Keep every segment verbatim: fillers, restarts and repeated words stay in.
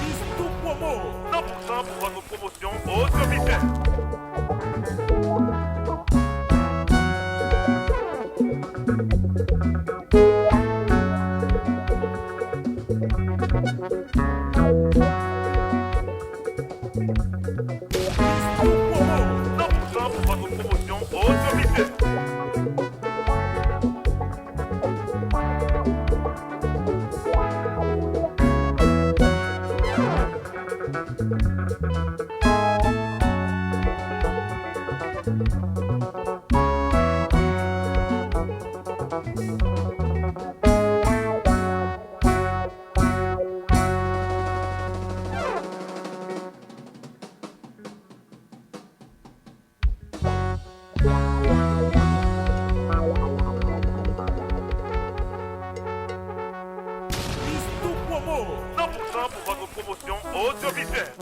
Bistou Promo, cent pour cent pour votre promotion audiovisuelle. Bistou Promo, cent pour cent pour votre promotion audiovisuelle. Bistou Promo, cent pour cent pour votre promotion audiovisuelle.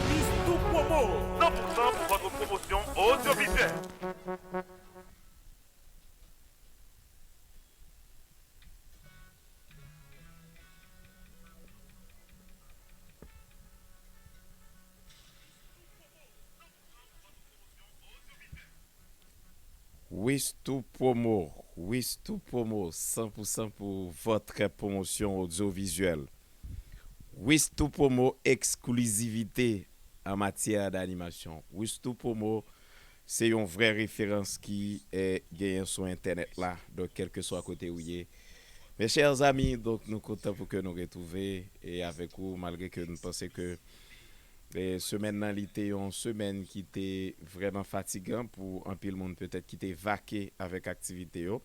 Bistou Promo, cent pour cent pour votre promotion audiovisuelle. Wistou Promo, Wistou Promo, cent pour cent pour votre promotion audiovisuelle. Wistou Promo, exclusivité en matière d'animation. Wistou Promo, Se yon vrè referans ki eh, genyen sou entènèt la. Donk, kèlkeswa kote ou ye. Mes chers amis, donk nou kontan pou ke nou retwouve e avèk ou, malgre ke nou panse ke eh, semèn nan li te yon semèn ki te vrèman fatigan pou anpil moun petèt ki te vake avèk aktivite yo.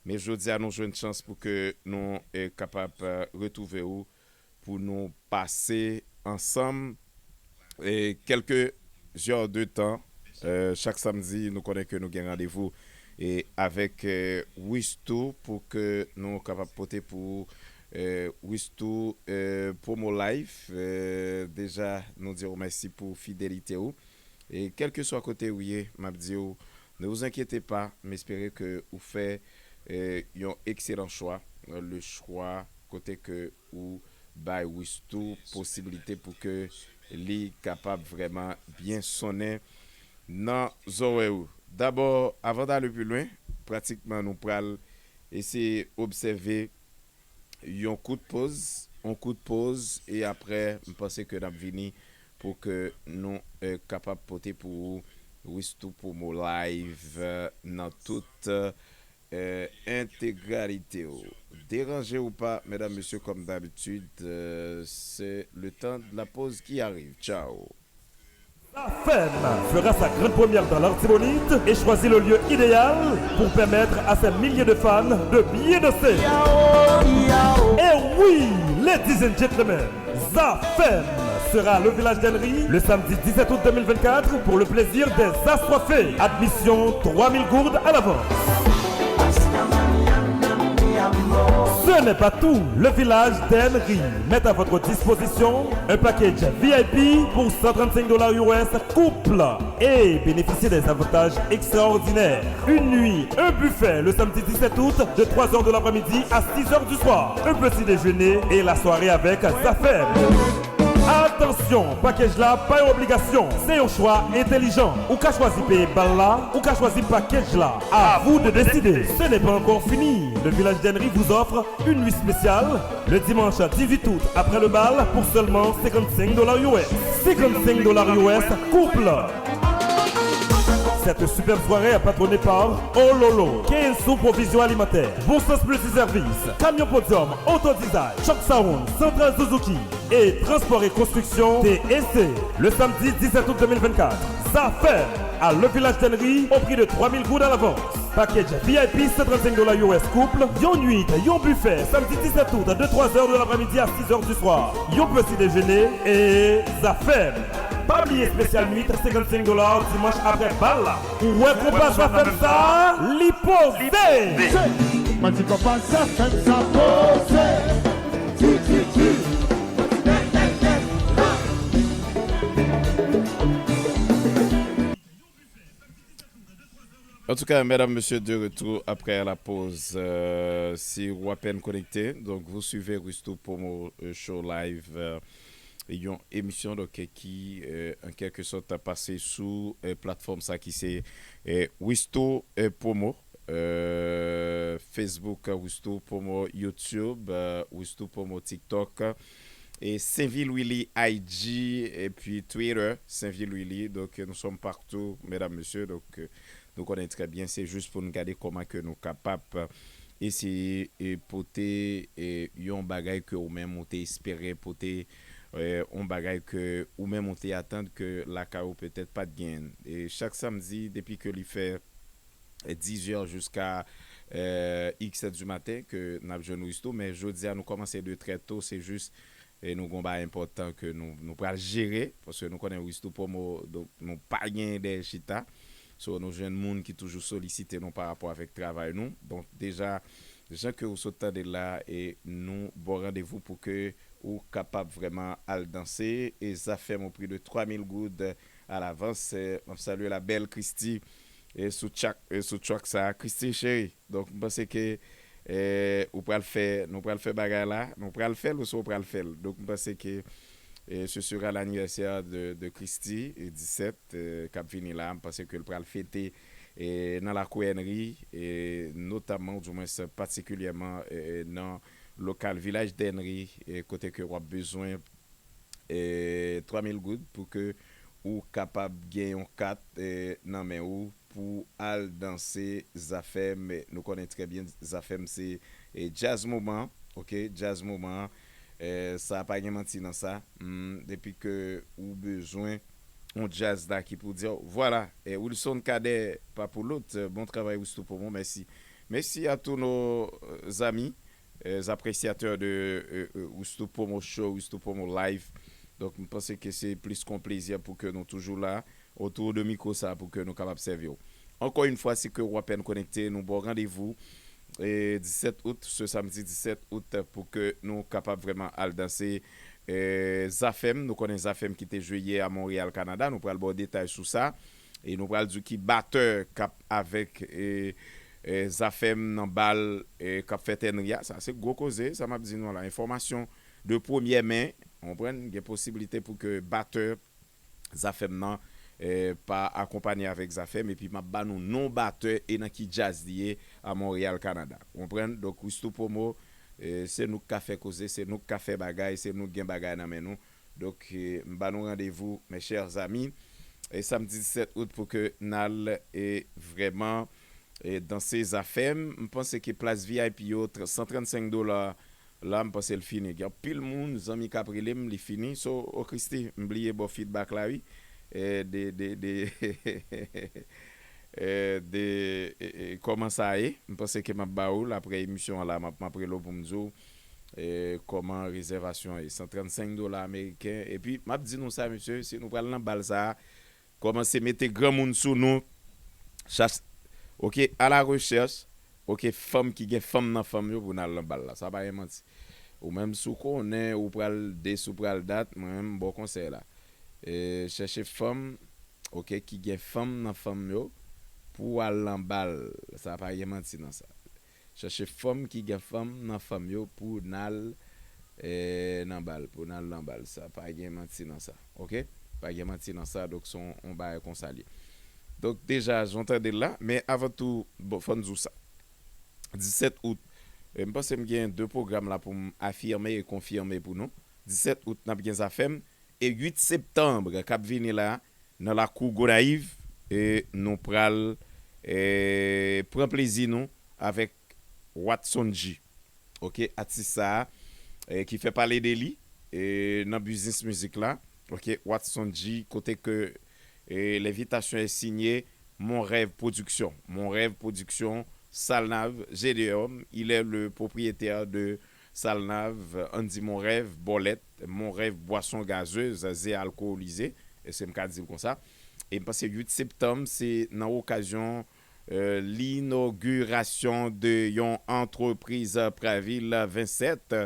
Men jodi a nou jwenn chans pou ke nou eh, kapab eh, retwouve ou pou nou pase ansanm eh, kèlke zè de tan. Eh, chak samdi, nou konnen ke nou gen randevou eh, avèk eh, Wistou pou ke nou kapab pote pou eh, Wistou eh, Promo Life. Eh, deja, nou di w mèsi pou fidelite ou. E kèlkeswa kote ou ye, m ap di w, ne vous inquiétez pas, m espere ke ou fè eh, yon ekselan chwa. Le chwa kote ke ou bay Wistou posibilite pou ke li kapab vrèman byen sonnen nan zòrèy ou. Dabò, avan n ale pi lwen, pratikman nou pral eseye obsève yon kout poz, yon kout poz, e apre, m panse ke n ap vini pou ke nou eh, kapab pote pou ou Wistou Promo Live eh, nan tout eh, entegralite w. Dérangez-vous pas, mesdames, messieurs, comme d'habitude, euh, c'est le temps de la pause qui arrive. Ciao. Zafem fera sa grande première dans l'Artibonite et choisit le lieu idéal pour permettre à ses milliers de fans de bien danser. Et oui, ladies and gentlemen, Zafem sera à le village d'Henry le samedi dix-sept août deux mille vingt-quatre pour le plaisir des assoiffés. Admission trois mille gourdes à l'avance. Ce n'est pas tout. Le village d'Henry met à votre disposition un package V I P pour cent trente-cinq dollars U S couple et bénéficiez des avantages extraordinaires. Une nuit, un buffet le samedi dix-sept août de trois heures de l'après-midi à six heures du soir. Un petit déjeuner et la soirée avec Zafem. Atansyon, pakèj la pa yon obligasyon, se yon chwa entèlijan. Ou ka chwazi peye bal la, ou ka chwazi pakèj la. À vous de décider. Ce n'est pas encore fini. Le village d'Henry vous offre une nuit spéciale le dimanche dix-huit août après le bal pour seulement cinquante-cinq dollars U S. Cinquante-cinq dollars U S couple. Cette superbe soirée est patronnée par Ololo, K N sous Provisions Alimentaires, Bon Sens Multiservice, Camion Podium, Auto Design, Choc Sound, Centrale Suzuki et Transport et Construction T S C. Le samedi dix-sept août deux mille vingt-quatre, Zafem à le village d'Henry au prix de trois mille gourdes à l'avance. Package V I P cent trente-cinq dollars U S couple, yon nuit, yon buffet, samedi dix-sept août de trois heures de l'après-midi à six heures du soir. Yon petit déjeuner et Zafem. Pa bliye spécial nuit cinquante-cinq dollars dimanche après bal la. Ou wè konpa Zafem sa, li poze. Mwen di konpa Zafem sa poze. Ti, ti, ti. Antouka, medam, mesye, de retour après la pause. Euh, si ou apèn konekte, donk, vous suivez Wistou Promo euh, Show Live, euh, yon emisyon donk, ki, euh, en quelque sorte, pase sou euh, platfòm sa ki se euh, Wistou euh, Promo. Euh, Facebook, Wistou Promo, YouTube, euh, Wistou Promo, TikTok, e Senvil Willy I G, epi Twitter, Senvil Willy. Donk, nous sommes partout, mesdames, messieurs. Donk, euh, nou konnen trè byen, se jis pou nou gade kòman ke nou kapab eseye e pote e yon bagay ke ou menm ou te espere pote, e yon bagay ke ou menm ou te atann ke lakay ou petèt pa t genyen. E chak samdi, depi ke li fè dizè jiska eh, x di maten ke n ap jwenn Wistou, men jodi a nou kòmanse de trè to, se jis e nou gon bagay enpòtan ke nou, nou pral jere, paske nou konnen Wistou Promo, donk nou pa gen dèyè chita. So, nou jwenn moun ki toujou solisite nou pa rapò avèk travay nou. Donk, deja, jan ke ou sot tande la, e nou ba w randevou pou ke ou kapab vrèman al danse. E Zafem o pri de twa mil goud alavans. Eh, m ap salye la bèl Christy, e sou track, e sou track sa, Christy cheri. Donk, m panse ke eh, ou pral fè, nou pral fè bagay la, nou pral fè l ouswa ou pral fè l. Donk, m panse ke eh, ce sera l'anniversaire de, de Christy, eh, disèt, eh, k ap vini la. M panse ke l pral fete eh, nan lakou Henry, eh, notamman, ou dimwens patikilyèman eh, nan lokal Vilaj Dènri, eh, kote ke w ap bezwen eh, twa mil goud pou ke ou kapab gen yon kat eh, nan men ou pou al danse Zafèm. Nou konnen trè byen Zafèm se eh, djaz moman, ok, djaz moman. Eh, sa pa gen manti nan sa. Hmm, depi ke ou bezwen yon djaz la ki pou di w, vwala, eh, Wilson Cadet, pa pou lot, bon travay Wistou Pomo, mèsi. Mèsi a tou nos amis, eh, appréciateurs de eh, eh, Wistou Pomo Show, Wistou Pomo Live. Donk, m panse ke se plis kon plezi pou ke nou toujou la otou de mikwo sa pou ke nou kapab sèvi w. Ankò yon fwa, si ke w apèn konekte, nou ba w randevou eh, disèt out, se samdi disèt out, pou ke nou kapab vrèman al danse eh, Zafèm. Nou konnen Zafèm ki te jwe yè a Monreyal, Kanada. Nou pral ba w detay sou sa. E nou pral di w ki batè k ap avèk eh, eh, Zafèm nan bal eh, k ap fèt Ènri a. Sa se gwo koze, sa m ap di nou la. Enfòmasyon de premyè men, w konprann, gen posiblite pou ke batè Zafèm nan eh, pa akonpanye avèk Zafèm, epi m ap ba nou non batè e nan ki djaz li ye a Monreyal, Kanada. W konprann? Donk, Wistou Pomo, eh, se nou k ka fè koze, se nou k ka fè bagay, se nou k gen bagay nan men nou. Donk, eh, m ba nou randevou, mes chers amis, eh, samdi disèt out pou ke n al eh, vrèman eh, danse Zafèm. M panse ke plas V I P yo, tr- san trannsenk dola la, m panse l fini. Gen anpil moun, zanmi k ap rele m, li fini. So, o Christy, m bliye ba w feedback la, wi. Eh, de, de, de, eh, de eh, eh, kòman sa ye. M panse ke m ap ba ou l apre emisyon an la, m ap, m ap rele w pou m di w eh, kòman rezèvasyon ye. San trannsenk dola ameriken. Epi, m ap di nou sa, mesye, si nou pral nan bal sa a, kòmanse mete granmoun sou nou. Chas, ok, a la rechèch, ok, fanm ki gen fanm nan fanm yo pou n al nan bal la. Sa pa gen manti. Ou menm si w konnen ou pral this, ou pral that, mwen menm m ba w konsèy la. E, chèche fanm, ok, ki gen fanm nan fanm yo pou w al nan bal. Sa pa gen manti nan sa. Chèche fanm ki gen fanm nan fanm yo pou n al eh, nan bal, pou n al nan bal. Sa pa gen manti nan sa, ok? Pa gen manti nan sa, donk se yon, yon bagay konsa l ye. Donk deja, jan w tande l la, men avan tou, bon, fò n di w sa. Disèt out, eh, m panse m gen de pwogram la pou m afime e konfime pou nou. Disèt out, n ap gen Zafèm. E uit septanm k ap vini la, nan lakou Gonayiv, e nou pral e, pran plezi nou avèk Watson G. Ok, atis sa a, e, ki fè pale de li e, nan biznis mizik la. Ok, Watson G, kote ke e, l'invitation est signée Mon Rêve Production. Mon Rêve Production, Salnav, Gédéon, il est le propriétaire de Salnav, Andy Mon Rêve, Bòlèt, Mon Rêve Boisson Gazeuse, Zé Alcoholisé, e se m ka di l konsa. E m panse uit septanm, se nan okazyon eh, linogirasyon de yon antrepriz Pravil vennsèt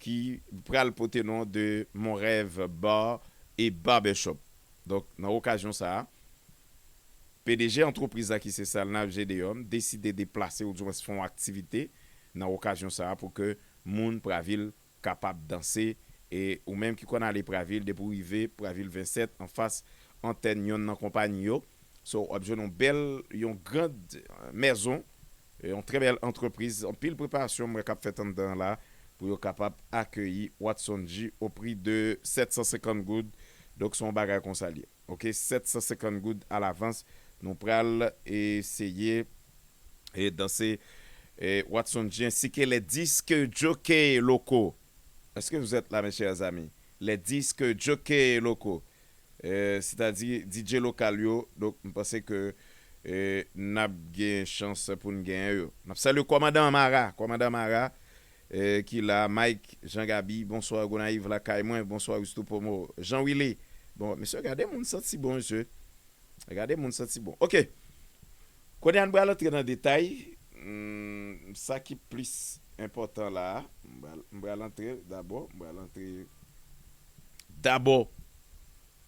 ki pral pote non de Mon Rêve Bar et Barbershop. Donk, nan okazyon sa a, P D G antrepriz la ki se Salnav Gédéon deside deplase oudimwens fè yon aktivite nan okazyon sa a pou ke moun Pravil kapab danse. E ou menm ki konn ale Pravil, depi w rive Pravil vennsèt, anfas antèn yonn nan konpayi yo, so, w ap jwenn yon bèl, yon grand mèzon, yon trè bèl antrepriz, anpil preparasyon m wè k ap fèt anndan la pou yo kapab akeyi Watson G o pri de sèt san senkant goud. Donk, se yon bagay konsa l ye. Ok, sèt san senkant goud alavans. Nou pral eseye e danse e Watson G ainsi que les disques jockeys locaux. Est-ce que vous êtes là, mes chers amis? Les disques jockeys locaux. Eh, sètadi D J lokal yo. Donk, m panse ke eh, n ap gen chans pou n genyen yo. N ap salye kòmandan Mara, kòmandan Mara, eh, ki la, Mike, Jean Gaby, bonswa Gonayiv lakay mwen, bonswa Wistou Pomo, Jean Willy. Bon, mesye, gade moun santi bon, mesye. Gade moun santi bon. Ok. Kounye a, n pral antre nan detay. Hmm, sa ki plis enpòtan la a, m pral, m pral antre dabò, m pral antre dabò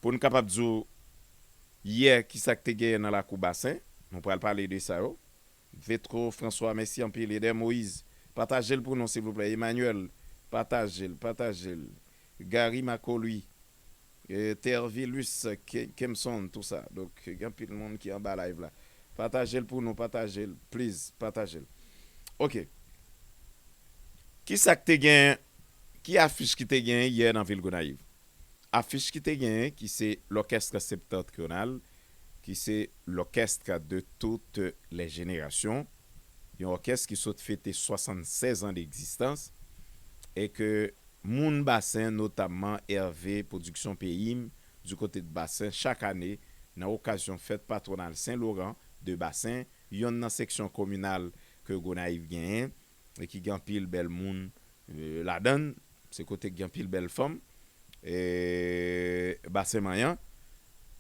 pou n kapab di w yè ki sa k te genyen nan lakou Basen. Nou pral pale de sa yo. Vetro François, mèsi anpil. Eder Moïse, pataje l pou nou, silvouplè. Emmanuel, pataje l, pataje l. Gary Marco Louis, eh, Tervilus, Ke- Kemson, tou sa. Donk, gen anpil moun ki anba live la. Pataje l pou nou, pataje l, please, pataje l. Ok. Ki sa k te gen, ki afich ki te gen yè nan vil Gonayiv? Afich ki te genyen, ki se l'Orchestre Septentrional, ki se l'orchestre de toutes les générations, yon òkès ki sot fete swasannsèz an d'egzistans, e ke moun Basen, notamman Hervé Production Peyi m, du kote de Basen, chak ane, nan okazyon fèt patwonal Sen Loran de Basen, yonn nan seksyon kominal ke Gonayiv genyen, e ki gen anpil bèl moun, e, ladan l, se kote ki gen anpil bèl fanm, e, Basen Manyan.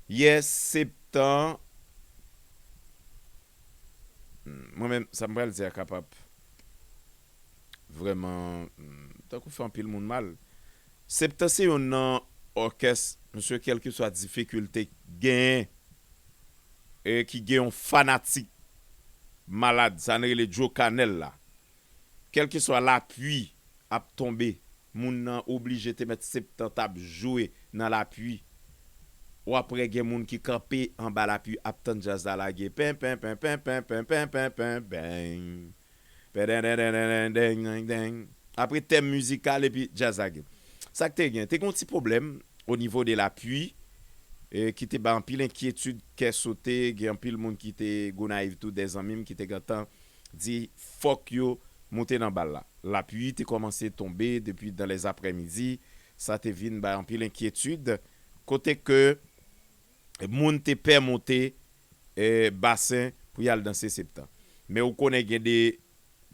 Yè, Septan, hmm, mwen menm, sa m pral di a kapab vrèman, hmm, tankou fè anpil moun mal. Septan se yonn nan òkès, mesye, kèlkeswa difikilte genyen, e ki gen yon fanatik malad, sa n rele Djo Kanèl la. Kèlkeswa lapli ap tonbe, moun nan oblije te mèt Septan t ap jwe nan lapli. W ap wè gen moun ki kanpe anba lapli ap tann djaz la lage. Pen, pen, pen, pen, pen, pen, pen, pen, pen, pen. Pen, den, den, den, den, den, den, den, den. Apre tèm mizikal epi djaz lage. Sa k te gen? Te gen yon ti pwoblèm o nivo de lapli, e ki te bay anpil enkyetid, kè sote, gen anpil moun ki te Gonayiv tou, de zanmi m ki te gentan di fòk yo moute nan bal la. Lapli te kòmanse tonbe depi dan lèzaprèmidi, sa te vin bay anpil enkyetid, kote ke moun te pè moute, e, Basen pou y al danse Septan. Men ou konnen gen de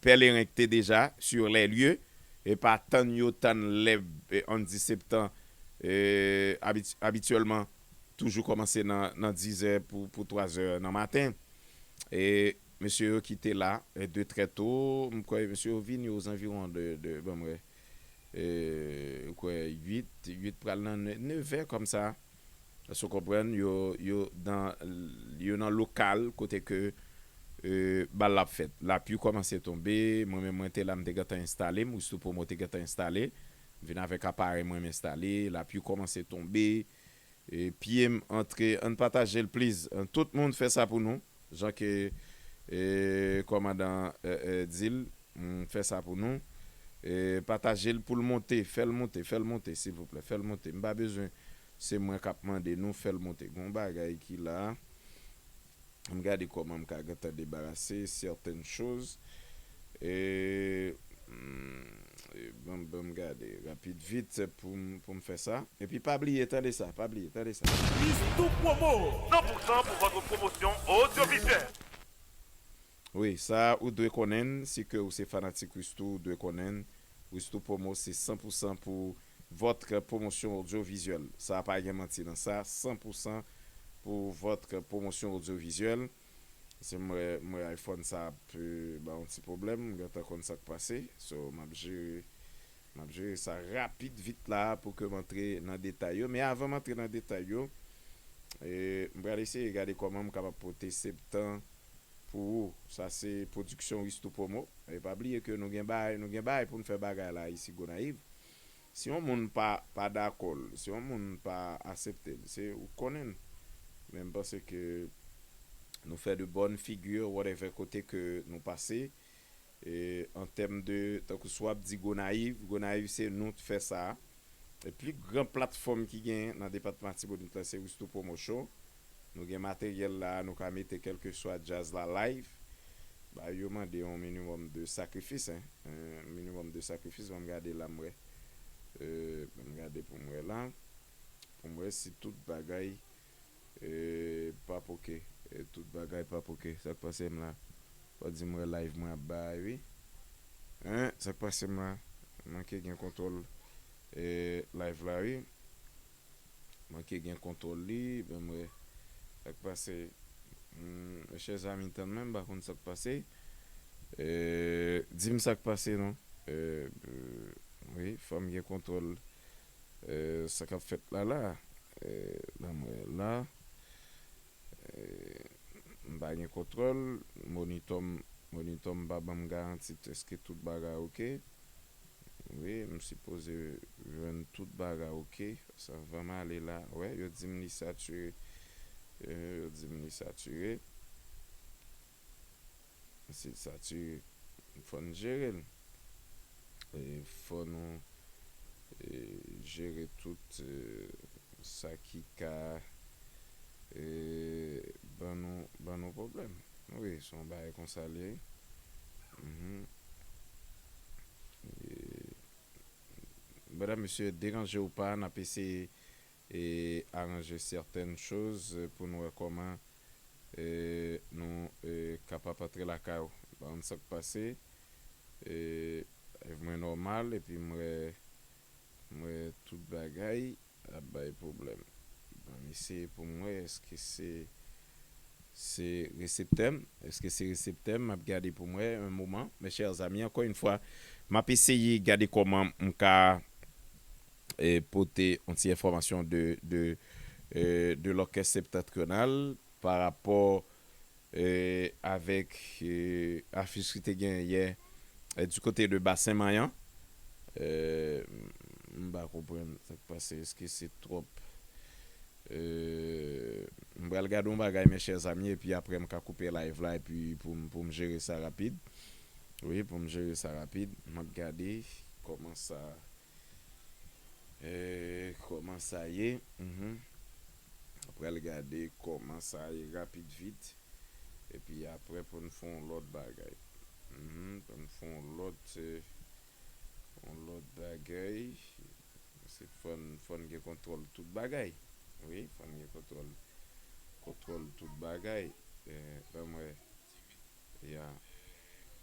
pèleren ki te deja sur les lieux, e pa tann yo tann lè, e, ann di Septan, e, abit-, abityèlman toujou kòmanse nan, nan dizè pou, pou twazè nan maten. E mesye yo ki te la, e, de trè to, m kwè mesye yo vini ozanviwon de, de, ban m wè, e, m kwè uit, uit pral nan ne-, nevè kòmsa. Èske w konprann? Yo, yo dan, yo nan lokal kote ke, e, bal la ap fèt. Lapli kòmanse tonbe, mwen menm mwen te la, m te gentan enstale m, Wistou Promo te gentan enstale. M vin avèk aparèy mwen, m enstale, lapli kòmanse tonbe, e, pye m antre, ann pataje l, please. Ann, tout moun fè sa pou nou, jan ke, e, kòmandan, e, e, di l, m, fè sa pou nou. E, pataje l pou l monte, fè l monte, fè l monte, silvouplè, fè l monte. M pa bezwen, se mwen k ap mande nou, fè l monte. Gon bagay ki la, m gade kòman m ka gentan debarase certaines choses. E, mm, e, ban, ban m gade rapid vit pou m, pou m fè sa. Epi pa bliye, tande sa, pa bliye, tande sa. Wistou Promo, cent pour cent pour votre promotion audiovisuelle. Wi, sa ou dwe konnen, si ke ou se fanatik Wistou, ou dwe konnen, Wistou Promo se san pou san pou votre promotion audiovisuelle. Sa pa gen manti nan sa, san pou san pour votre promotion audiovisuelle. Se m wè, m wè iPhone sa ap, e, ba yon ti pwoblèm, m gentan konn sa k pase. So, m ap jere, m ap jere sa rapid vit la pou ke m antre nan detay yo. Men avan m antre nan detay yo, e, m pral eseye gade kòman m kapab pote Septan pou ou. Sa se pwodiksyon Wistou Promo. E pa bliye ke nou gen bagay, nou gen bagay pou n fè bagay la isi Gonayiv. Si yon moun pa, pa dakò l, si yon moun pa aksepte l, se ou k konnen l. Men m panse ke nou fè de bòn figi, whatever kote ke nou pase. E an tèm de, tankou si w ap di Gonayiv, Gonayiv se nou k fè sa. E pli gran platfòm ki genyen nan depatman Latibonit la, se Wistou Promotion. Nou gen materyèl la, nou ka mete kèlkeswa djaz la live. Ba yo mande yon minimòm de sakrifis, en. Yon minimòm de sakrifis, ban m gade la m wè. E, ban m gade pou m wè la. Pou m wè si tout bagay, e, p ap oke. E, tout bagay p ap oke. Sa k pase m la? Fò di m wè live mwen ap bay, wi. Hein? Sa k pase m la? Manke gen kontwòl, e, live la, wi. Manke gen kontwòl li, ban m wè sa k pase. Hmm, chè zanmi, tann mwen, m pa konn sa k pase. E, di m sa k pase, non. E, e, wi, fò m gen kontwòl, e, sa k ap fèt la, la. E, ban m wè la. E, m pa gen kontwòl, monitò m, monitò m pa ban m garanti èske tout bagay oke. Wi, m sipoze jwenn tout bagay oke. Sa, anvan m ale la, wè, yo di m li satire. E, yo di m li satire. Si l satire, fò n jere l. E fò nou, e, jere tout, e, sa ki ka, e, ban nou, ban nou pwoblèm. Wi, se yon bagay konsa l ye. Mhm. E, medam, mesye, deranje ou pa, n ap eseye e aranje sètèn choz, e, pou n wè kòman, e, nou, e, kapab antre lakay ou. Ban m sa k pase. E, live mwen nòmal, epi m wè, m wè tout bagay ap bay pwoblèm. Ban m eseye pou m wè èske se, se reseptè m. Èske se reseptè m? M ap gade pou m wè, yon moman. Mes chers amis, encore une fois, m ap eseye gade kòman m ka, e, pote yon ti enfòmasyon de, de, e, de lòkès septantriyonal pa rapò, e, avèk, e, afich ki te gen yè, e, du kote de Basen Mayan. E, m pa konprann sa k pase. Èske se twòp? E, m pral gade yon bagay, mes chers amis, epi apre m ka koupe live la, epi pou m, pou m jere sa rapid. Wi, pou m jere sa rapid. M ap gade kòman sa, e, kòman sa ye. Mhm. M pral gade kòman sa ye rapid vit. Epi apre pou n fè yon lòt bagay. Mhm. Pou n fè yon lòt, e, yon lòt bagay. Se fò n, fò n gen kontwòl tout bagay. Wi, fò n gen kontwòl, kontwòl tout bagay. E, ban m wè. Ya.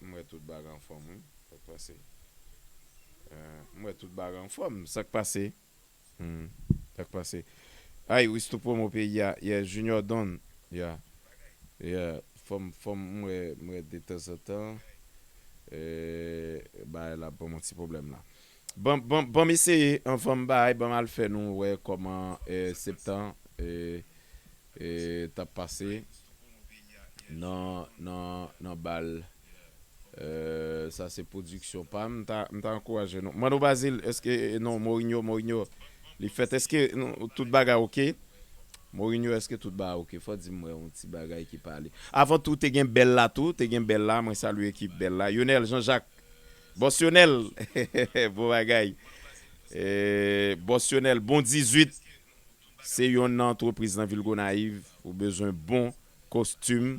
M wè tout bagay anfòm, wi. Sa k pase? E, m wè tout bagay anfòm. Sa k pase? Hmm. Sa k pase? Ay, Risto Promo peyi a. Yeah, Junior Don. Yeah. Yeah. Fò m, fò m, m wè, m wè detanzantan. E, bagay la ban m yon ti pwoblèm la. Ban, ban, ban m eseye, anvan m bay, ban m al fè nou wè kòman, e, septan, e, e, t ap pase nan, nan, nan bal. E, sa se pwodiksyon pa m, m ta, m ta ankouraje nou. Mano Bazil, èske, non, Mourinho, Mourinho, li fèt, èske nou, tout bagay oke? Mourinho, èske tout bagay oke? Fò di m wè yon ti bagay ki pale. Avan tou, te gen Bèl la tou, te gen Bèl la, mwen salye ekip Bèl la. Yonèl Jean Jacques, Bòs Yonèl, bon bagay. E, Bòs Yonèl, bon dizuit. Se yonn nan antrepriz nan vil Gonayiv, ou bezwen bon kostim.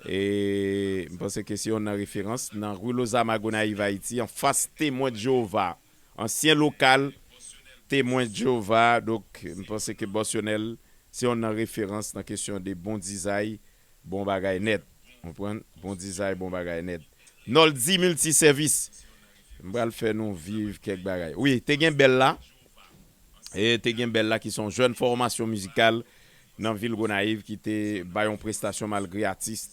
E m panse ke se yonn nan referans nan Rue Lozama Gonayiv, Ayiti, anfas Temwen de Jewova, ansyen lokal Temwen de Jewova. Donk, m panse ke Bòs Yonèl se yonn nan referans nan kesyon de bon dizay, bon bagay nèt. Konprann? Bon dizay, bon bagay nèt. Noldy Multisèvis. M pral fè nou viv kèk bagay. Wi, te gen Bèl la. E te gen Bèl la ki se yon jèn fòmasyon mizikal nan vil Gonayiv ki te bay yon prestasyon malgre atis,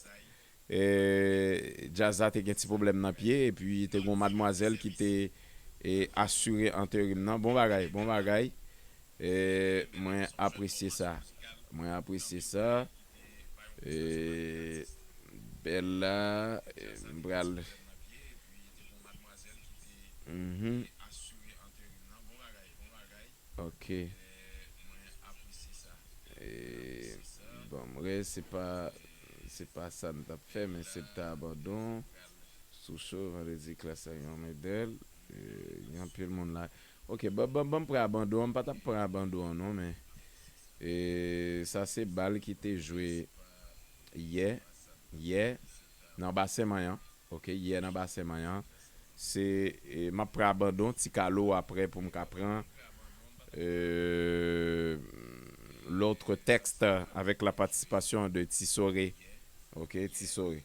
e, djaz la te gen ti pwoblèm nan pye, epi te gen yon madmwazèl ki te, e, asire enterim nan. Bon bagay, bon bagay. E, mwen apresye sa. Mwen apresye sa. E, Bèl la, e, m pral. Mhm. Ok. E, bon, m wè se pa, se pa sa n t ap fè, men se ta abandon. Sou cho, vandredi klas la, yon medèl. E, gen anpil moun la. Ok, ban, ban, ban m pran abandon an, m pa t ap pran abandon an non, men, e, sa se bal ki te jwe yè, yè, nan Basen Mayan. Ok, yè nan Basen Mayan. Se, e, m ap pran abandon, Ti Kalo apre pou m ka pran, e, lòt tèks avèk la patisipasyon de Ti Sore. Ok, Ti Sore.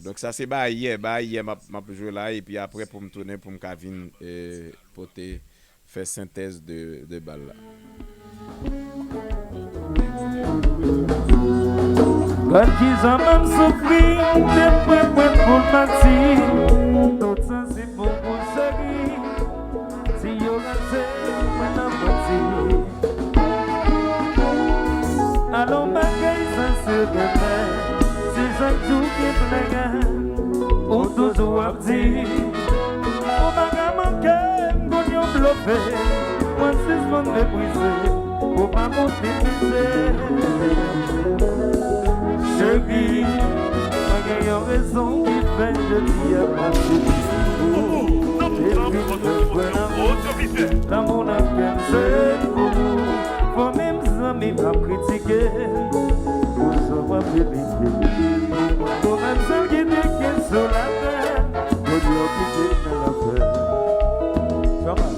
Donk, sa se bagay yè, bagay yè m ap, m ap jwe la, epi apre pou m tounen, pou m ka vin, e, pote, fè sentèz de, de bal la. Gad kijan m ap soufri, m te pran pwen pou l pati. Tout sa se pou pou seri. Si yo ranse, mwen nan manti. Alò bagay sa se renmen, se jan k di w gen plenyen, ou toujou ap di. Ou pa ka manke m konn yon blofe, mwen sispann meprize, ou pa moute mize. Cheri, pa gen yon rezon ki fè jodi a pase. Epi m fè kwè nan ou. Lanmou nan kè m se pou ou. Fò menm zanmi m ap kritike m. Pou sa w ap repete. Pou menm sèl ki te gen sou latè. Jodi a w kite m nan lanfè. Kòman?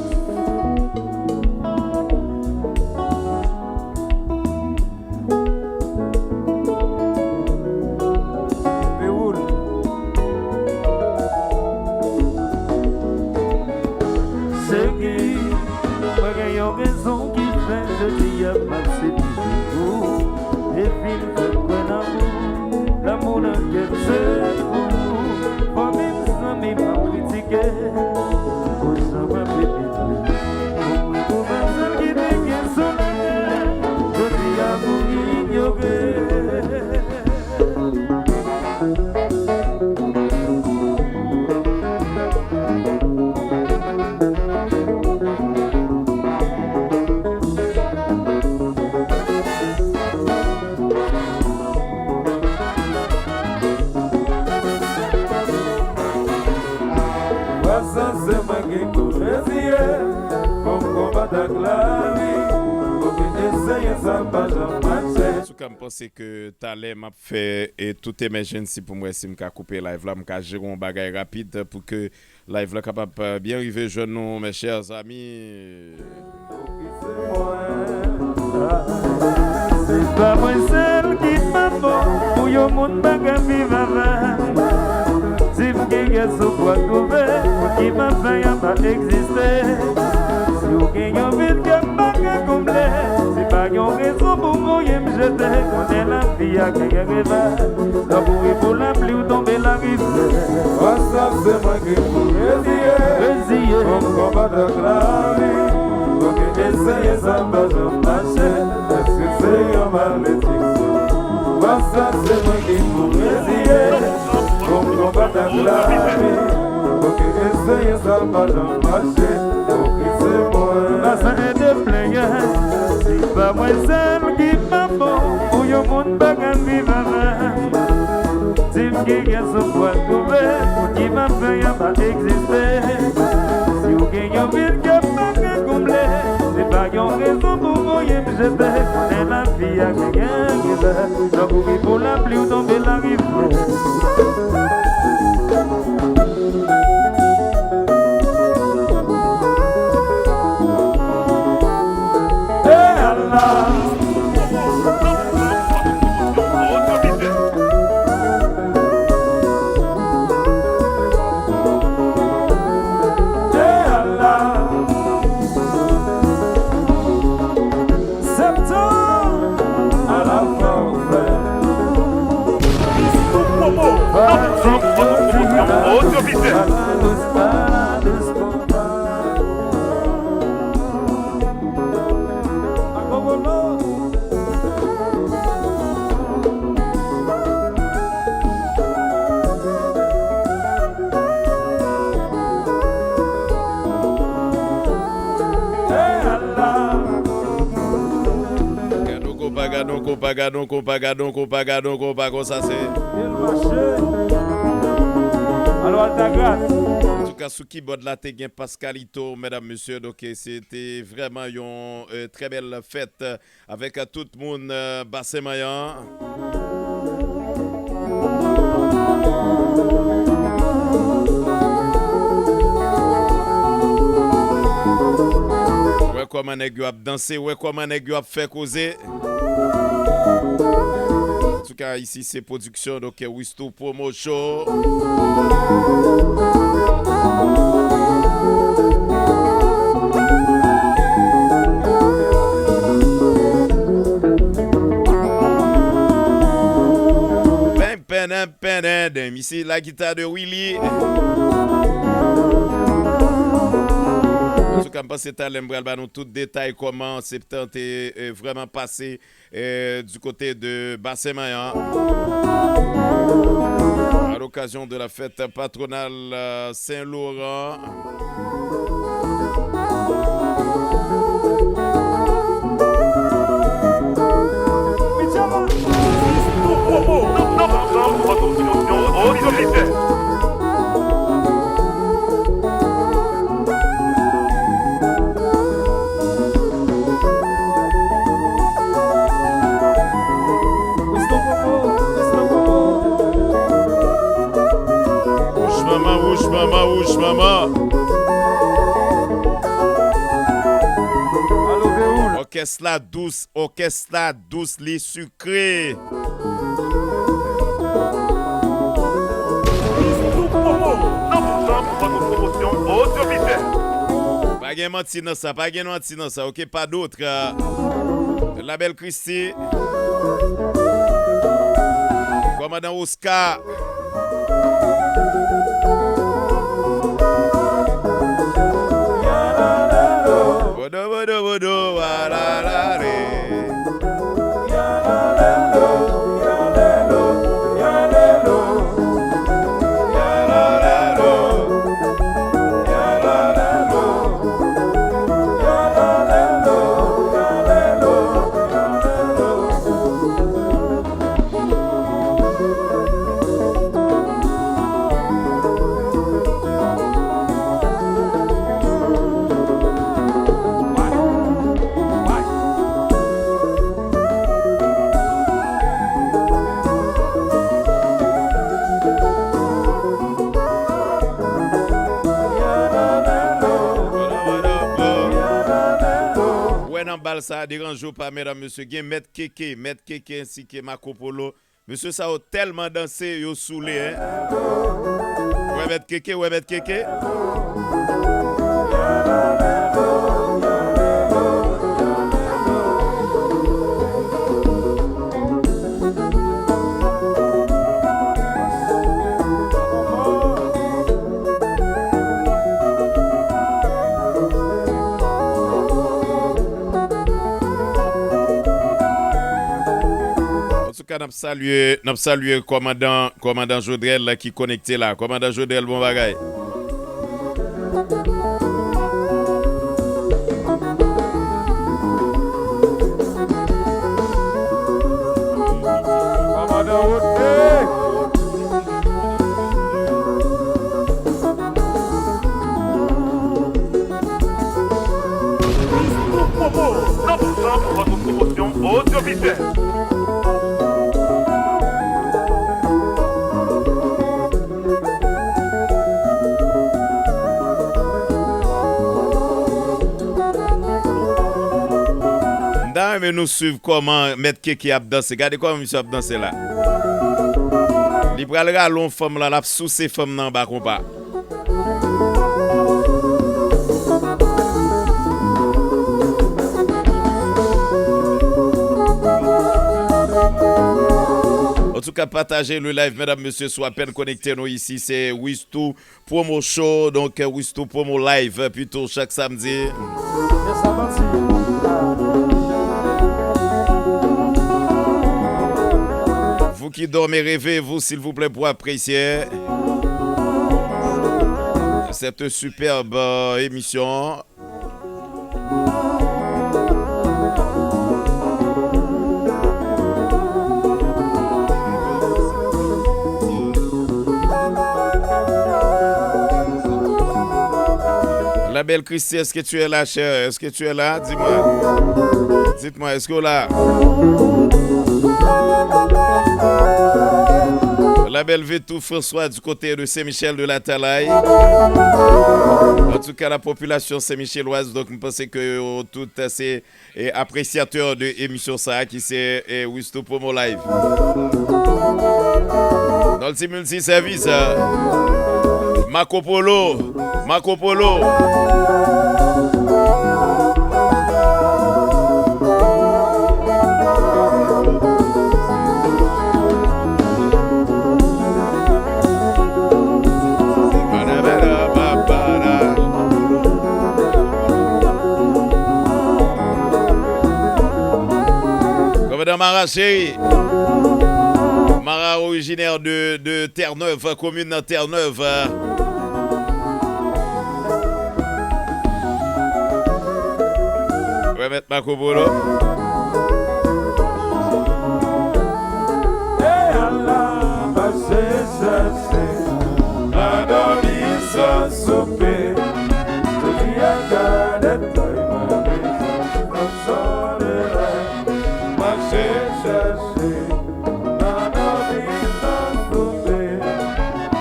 Pe woul. Segi, mwen gen yon rezon ki fè jodi a m ap sipliye ou. Epi m fè kwè nan ou. Lanmou nan kè m se pou ou. Fò menm zanmi m ap kritike. Pou sa w ap repete. Pou mwen, pou pa sèl ki te gen sou latè. Jodi a pou inyore. Wè sa se mwen ki pou reziye, pou m konbat ak lavi, pou m eseye sa pa janm mache. Antouka, m panse ke talè m ap fè e tout emergency pou m wè si m ka koupe live la, m ka jere yon bagay rapid pou ke live la kapab, euh, byen rive jwenn nou, mes chers amis. Se pa mwen sèl ki pa bon pou yon moun pa ka viv avè m. Si m gen kè sou pwa twouve, moun ki pa fè an pa egziste. Si w gen yon vid kè m pa ka konble, se pa yon rezon pou voye m jete. Konnen lavi a genyen revè. Tankou wi pou lapli ou tonbe lari flè. Wè sa se mwen ki pou reziye. Reziye. Pou m konbat ak lavi. Pou ke eseye sa pa janm mache. Èske se yon malediksyon? Wè sa se mwen ki pou reziye. Pou m konbat ak lavi. Pou ke eseye sa pa janm mache. Pou ki se mwen. Basen de plenyen. Se pa mwen sèl ki pa bon pou yon moun pa ka viv avè m. Si m gen kè sou pwa twouve, moun ki pa fè an pa egziste. Si w gen yon vid kè m pa ka konble, se pa yon rezon pou voye m jete. Konnen lavi a genyen revè. Tankou wi pou lapli ou tonbe lari flè. Septan, a la fen ou fè. Otorite. Gad on konpa, gad on konpa, gad on konpa, gad on konpa, gad on konpa, konsa se. Antouka, sou kibòd la, te gen Pascalito, medam, mesye. Donk, se te vrèman yon, euh, trè bèl fèt, euh, avèk, euh, tout moun, euh, Basen Manyan. Wè kòman nèg yo ap danse, wè kòman nèg yo ap fè koze. Antouka, isi se pwodiksyon, donk, Wistou Promo Show. Pèn, pèn, pèn, pèn, isi la guitare de Willy. Antouka, m panse talè m pral ba nou tout detay kòman Septan te, eh, vrèman pase, eh, du côté de Basen Manyan. À l'occasion de la fête patronale, euh, Saint-Laurent. Manman, wouj manman. Òkès la dous, òkès la dous, li sikre. Lis nou pwopo nan Bouzan pou vòt pwomosyon odyovizyèl. Pa gen manti nan sa, pa gen manti nan sa, oke, pa dot. La belle Christie. Kòmandan Oscar. Bodo, bodo, bodo, wa, la, la, re. Wè nan bal sa a, deranje w pa, medam, mesye. Gen Mèt Keke, Mèt Keke ensi ke Marco Polo. Mesye sa yo tèlman danse, yo soule, en. Wè Mèt Keke, wè Mèt Keke. Antouka, n ap salye, n ap salye kòmandan, kòmandan Jodrèl ki konekte la. Kòmandan Jodrèl, bon bagay. Kòmandan Rodney. Lis nou pwopo nan Bouzan pou vòt pwomosyon odyovizyèl. M ta renmen nou swiv kòman Mèt Keke ap danse. Gade kòman misye ap danse la. Li pral rale yon fanm la, l ap souse fanm nan anba konpa. Antouka, pataje le live, medam, mesye, si w apèn konekte nou isi, se Wistou Promo Show, donk, Wistou Promo Live, pito, chak samdi. Vous qui dormez, réveillez-vous, s'il vous plaît, pour apprécier cette superbe, euh, émission. La belle Christie, est-ce que tu es là, chère? Est-ce que tu es là? Dis-moi. Dites-moi, est-ce que vous là? La belle Vetou François du côté de Saint-Michel de la Talaye. En tout cas, la population saint-michelloise, donc, je pense que, euh, tout, euh, c'est e apresyatè de emisyon sa a ki se, e, Wistou Promo Live. Nan ti milti sèvis, Marco Polo, Marco Polo. Kòmandan Mara cheri. Mara orijinè de, de Terre-Neuve, komin Terre-Neuve. Remèt Marco Polo. E ala pase chèche, pa dòmi san soupe. Jodi a gade toy mande sa sou fason de lè. Mache chèche, pa dòmi san soupe.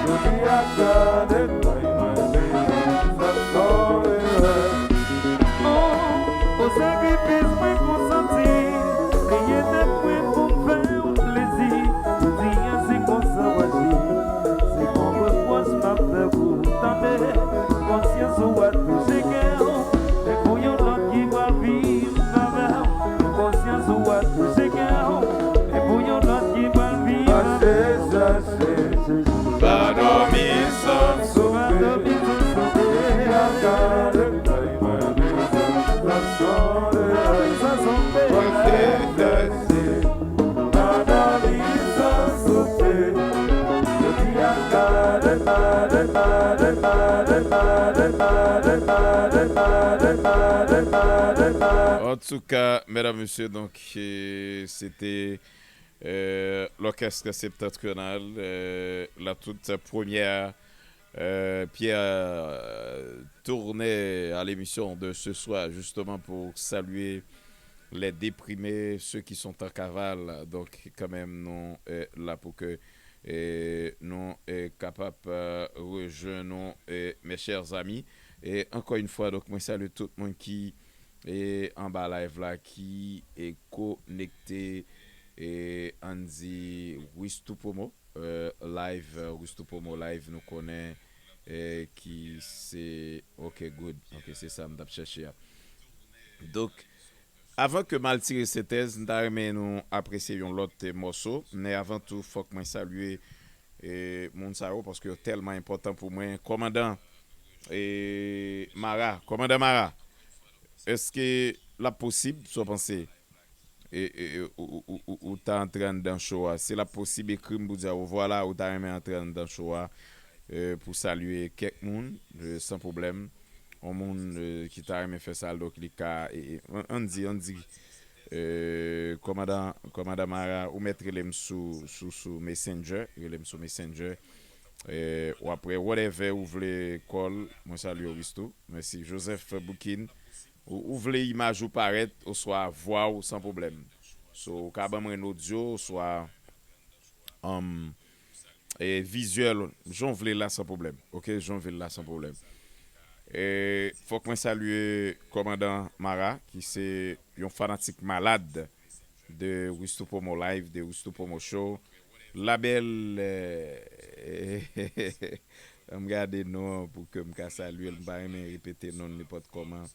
Jodi a gade toy Antouka, medam, mesye, donk, e, se te, e, lòkès Septentrional, e, la tout premyè, e, pyè, e, tourne a lemisyon de se swa, jisteman pou salye les déprimés, ceux qui sont en cavale. Donk, kanmenm, nou, e, la pou ke, e, nou, e, kapab, e, rejwenn nou, e, mes chers amis. E ankò yon fwa, donk, mwen salye tout moun ki, e, anba live la, ki, e, konekte, e, ann di Wistou Promo, e, live, e, Wistou Promo live, nou konnen, e, ki se, ok, good. Ok, se sa m t ap chèche a. Donk, avan ke m al tire sentèz, m ta renmen nou apresye yon lòt, e, mòso. Men avan tou, fòk mwen salye, e, moun sa yo, paske yo tèlman enpòtan pou mwen. Kòmandan, e, Mara, Kòmandan Mara, èske l ap posib, sa w panse? E, e, e, ou, ou, ou, ou, ou ta antre anndan show a. Si l ap posib, ekri m pou di a ou vwala, ou ta renmen antre anndan show a, e, pou salye kèk moun, e, san pwoblèm. Yon moun, e, ki ta renmen fè sa, donk li ka, e, e, ann, ann di, ann di, e, kòmandan, kòmandan Mara, ou mèt rele m sou, sou, sou Messenger, rele m sou Messenger. E, ou apre, whatever ou vle call, mwen salye w, Wistou. Mèsi. Joseph Boukin, ou, ou vle imaj ou parèt, oswa vwa w san pwoblèm. So, ou ka ban mwen yon odyo, oswa, um, e, vizyèl, jan w vle l la san pwoblèm. Ok, jan w vle l la san pwoblèm. E, fòk mwen salye kòmandan Mara, ki se yon fanatik malad de Wistou Promo Live, de Wistou Promo Show. Labèl, e, ann gade non an pou ke m ka salye l, m pa renmen repete non l nenpòt kòman.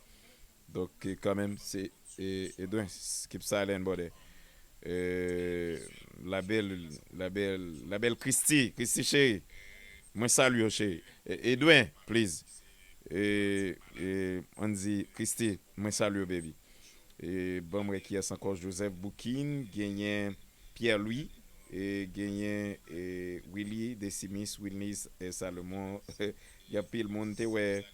Donk, e, kanmenm, se, e, Edwin, s-, keep silent, brother. E, labèl, labèl, labèl Christy, Christy cheri. Mwen salye w, cheri. E, Edwin, please. E, e, ann di, Christy, mwen salye w, baby. E, ban m wè kiyès ankò, Joseph Boukin, genyen Pierre Louis, e, genyen, e, Willy Desimis, Wilnis, e, Salomon. Gen anpil moun te wè,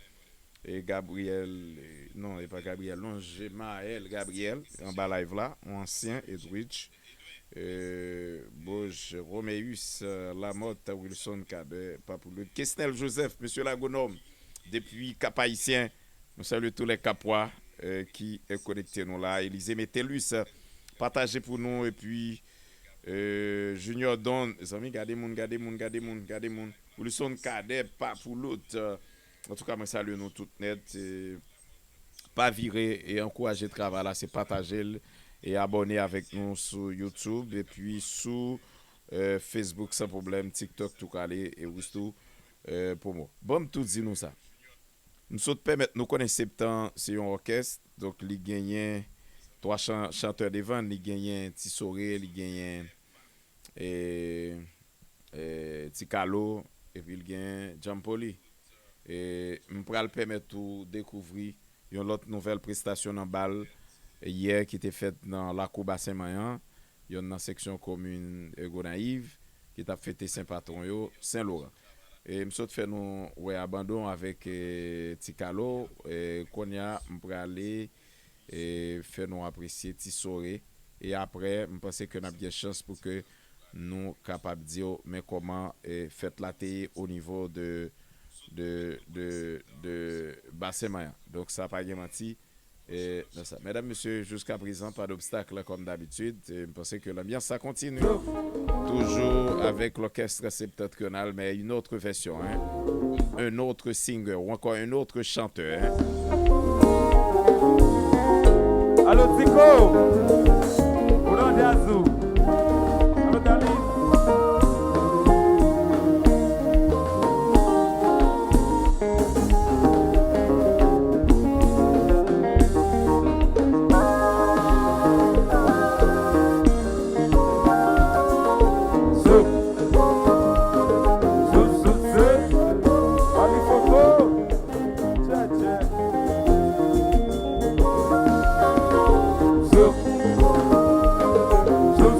e, Gabriel, e, non, e pa Gabriel, non, Gemaël Gabriel, anba live la, yon ansyen, Edwidge, e, Boj, Roméus, e, Lamotte, Wilson Cadet, Papouloud, Kesnel Joseph, Mesye Lagonòm, depi Cap Haïtien, nou salye tou lè Kapwa, e, ki, e, konekte nou la, Elize Metellus, e, pataje pou nou, epi, e, Junior Don, zanmi, gade moun, gade moun, gade moun, gade moun, Wilson Cadet, Papouloud, e, Antouka, mwen salye nou tout nèt. E, pa vire e ankouraje travay la, se pataje l e abòne avèk nou sou YouTube epi sou, e, Facebook san pwoblèm, TikTok tou kale e Wistou, e, Promo. Ban m tou di nou sa. M sot pèmèt nou konnen Septan se yon òkès, donk li genyen twa chan-, chantè devan, li genyen Ti Sore, li genyen, e, e, Ti Kalo, epi l gen Djanm Poli. E, m pral pèmèt ou dekouvri yon lòt nouvèl prestasyon nan bal yè ki te fèt nan lakou Basen Manyan, yonn nan seksyon komin, e, Gonayiv, ki t ap fete sen patwon yo, Sen Loran. E, m sot fè nou wè abandon avèk, e, Ti Kalo. E, kounye a, m prale e fè nou apresye Ti Sore. E aprè, m panse ke n ap gen chans pou ke nou kapab di w, men kòman, e, fèt la te ye o nivo de, de, de, de Basen Manyan. Donk, sa pa gen manti, e, nan sa. Medam, mesye, jiska prezan, pa d obstak, kòm dabitid. E m panse ke lanbyans sa kontini. Toujours avec l'orchestre septentrional, mais une autre version, hein. Un autre singer ou encore un autre chanteur, hein. Alo, Tiko! Ou nan djaz ou? Alo, Dani? Zouk. Zouk, zouk, zouk. Mami Fofo. Tchè, tchè. Zouk. Zouk, zouk, zouk.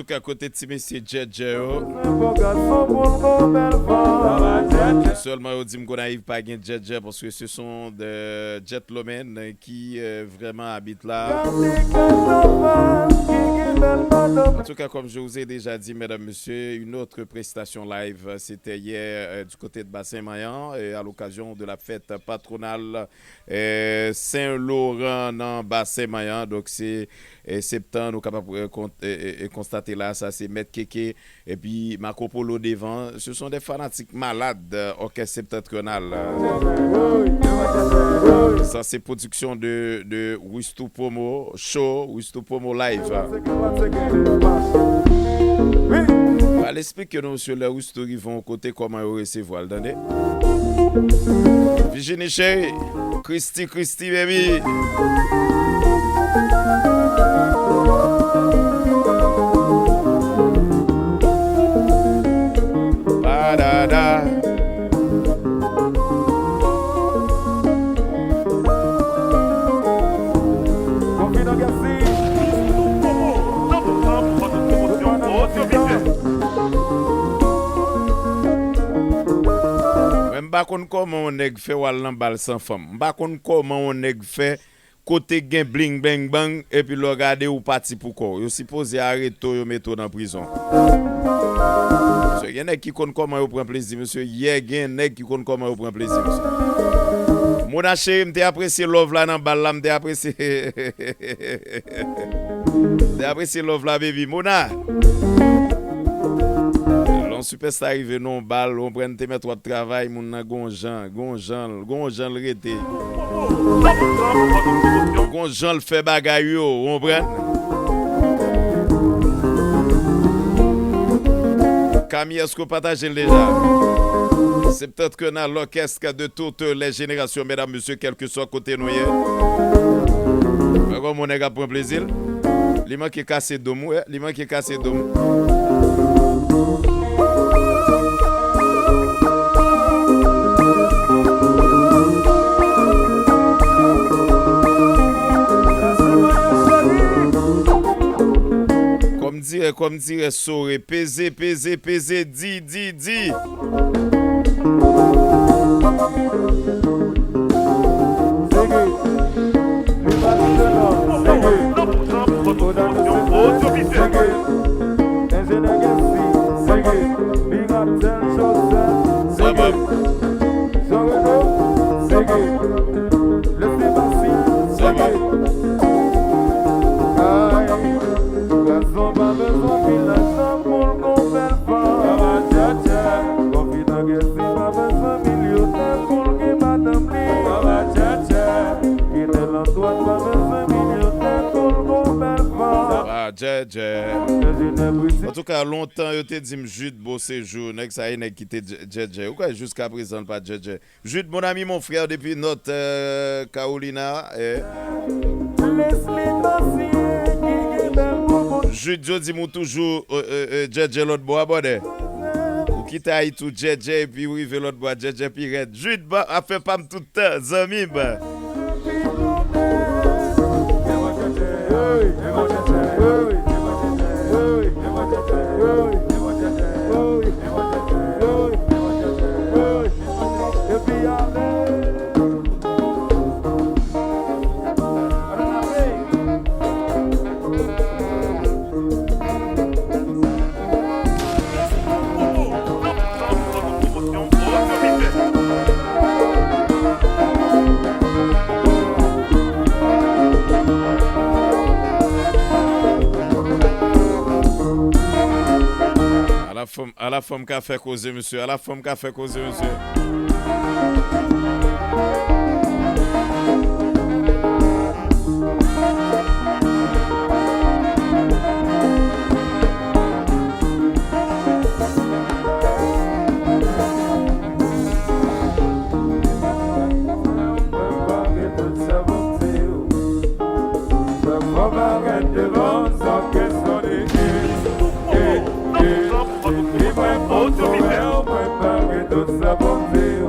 Antouka, kote ti mesye djèdjè yo? Sèlman yo di m Gonayiv pa gen djèdjè, paske se son de djètlomèn ki, euh, vraiment habite là. En tout cas, comme je vous ai déjà dit, mesdames, messieurs, une autre prestation live, euh, c'était hier, euh, du côté de Bassin Mayan, euh, à l'occasion de la fête patronale, euh, Saint-Laurent nan Bassin Mayan. Donk, se, euh, Septan, nou kapab, euh, kon-, euh, euh, konstate la, sa se Mèt Keke, epi Marco Polo devan, ce sont des fanatiques malades, euh, Orchestre Septentrional. Ça, c'est production de, de Wistou Promo Show, Wistou Promo Live. Al esplike nou, mesye, lè Wistou rive yon kote, kòman yo resevwa l, tande. Virginie Chérie, Christy, Christy, baby. Padada. Mwen, m pa konn kòman yon nèg fè w al nan bal san fanm. M pa konn kòman yon nèg fè kote gen bling bang bang, epi lè w gade ou pati pou kò w. Yo sipoze arete w, yo mete w nan prizon. Mesye, gen nèg ki konn kòman yo pran plezi, mesye. Yè, gen nèg ki konn kòman yo pran plezi, mesye. Mona cheri, m te apresye love la nan bal la, m te apresye. M te apresye love la, baby. Mona! Lè yon sipèsta rive nan yon bal, ou konprann, te mèt w ap travay, moun nan gon jan, gon jan, gon jan l rete. Gon jan l fè bagay yo, ou konprann? Kami, èske w pataje l deja? Septentrional, l'orchestre de toutes les générations, mesdames, messieurs, kèlkeswa kote nou ye. Mwen, kòman yon nèg ap pran plezi l? Li manke kase do m, wi. Li manke kase do m. Kòm dirè, kòm dirè, sore, peze, peze, peze, di, di, di. Sa va. Sa va. Gason pa bezwen pil lajan pou l gon bèl fanm. Konfidan Gèsi pa bezwen milyonè pou l gen madanm li. Kite l an dwat, pa bezwen milyonè pou l gon bèl fanm. Ah, Djèdjè. Antouka, lontan yo te di m Jude Beauséjour, nèg sa e nèg ki te Djè-, Djèdjè. Ou kwè jiskaprezan l pa Djèdjè? Jude, mon ami, mon frère, depuis North, euh, Carolina, eh. Jude, yo di m ou toujou, euh, euh, euh, djèdjè lòt bò a, brother. Ou kite Ayiti, ou djèdjè, epi ou rive lòt bò a, djèdjè pi rèd. Jude, ba, afè pa m tout tan, zanmi m. Ala fanm, ala fanm ka fè koze, mesye. Ala fanm ka fè koze, mesye. Li mwen fò sou mwen, mwen pare tout sa Bondye.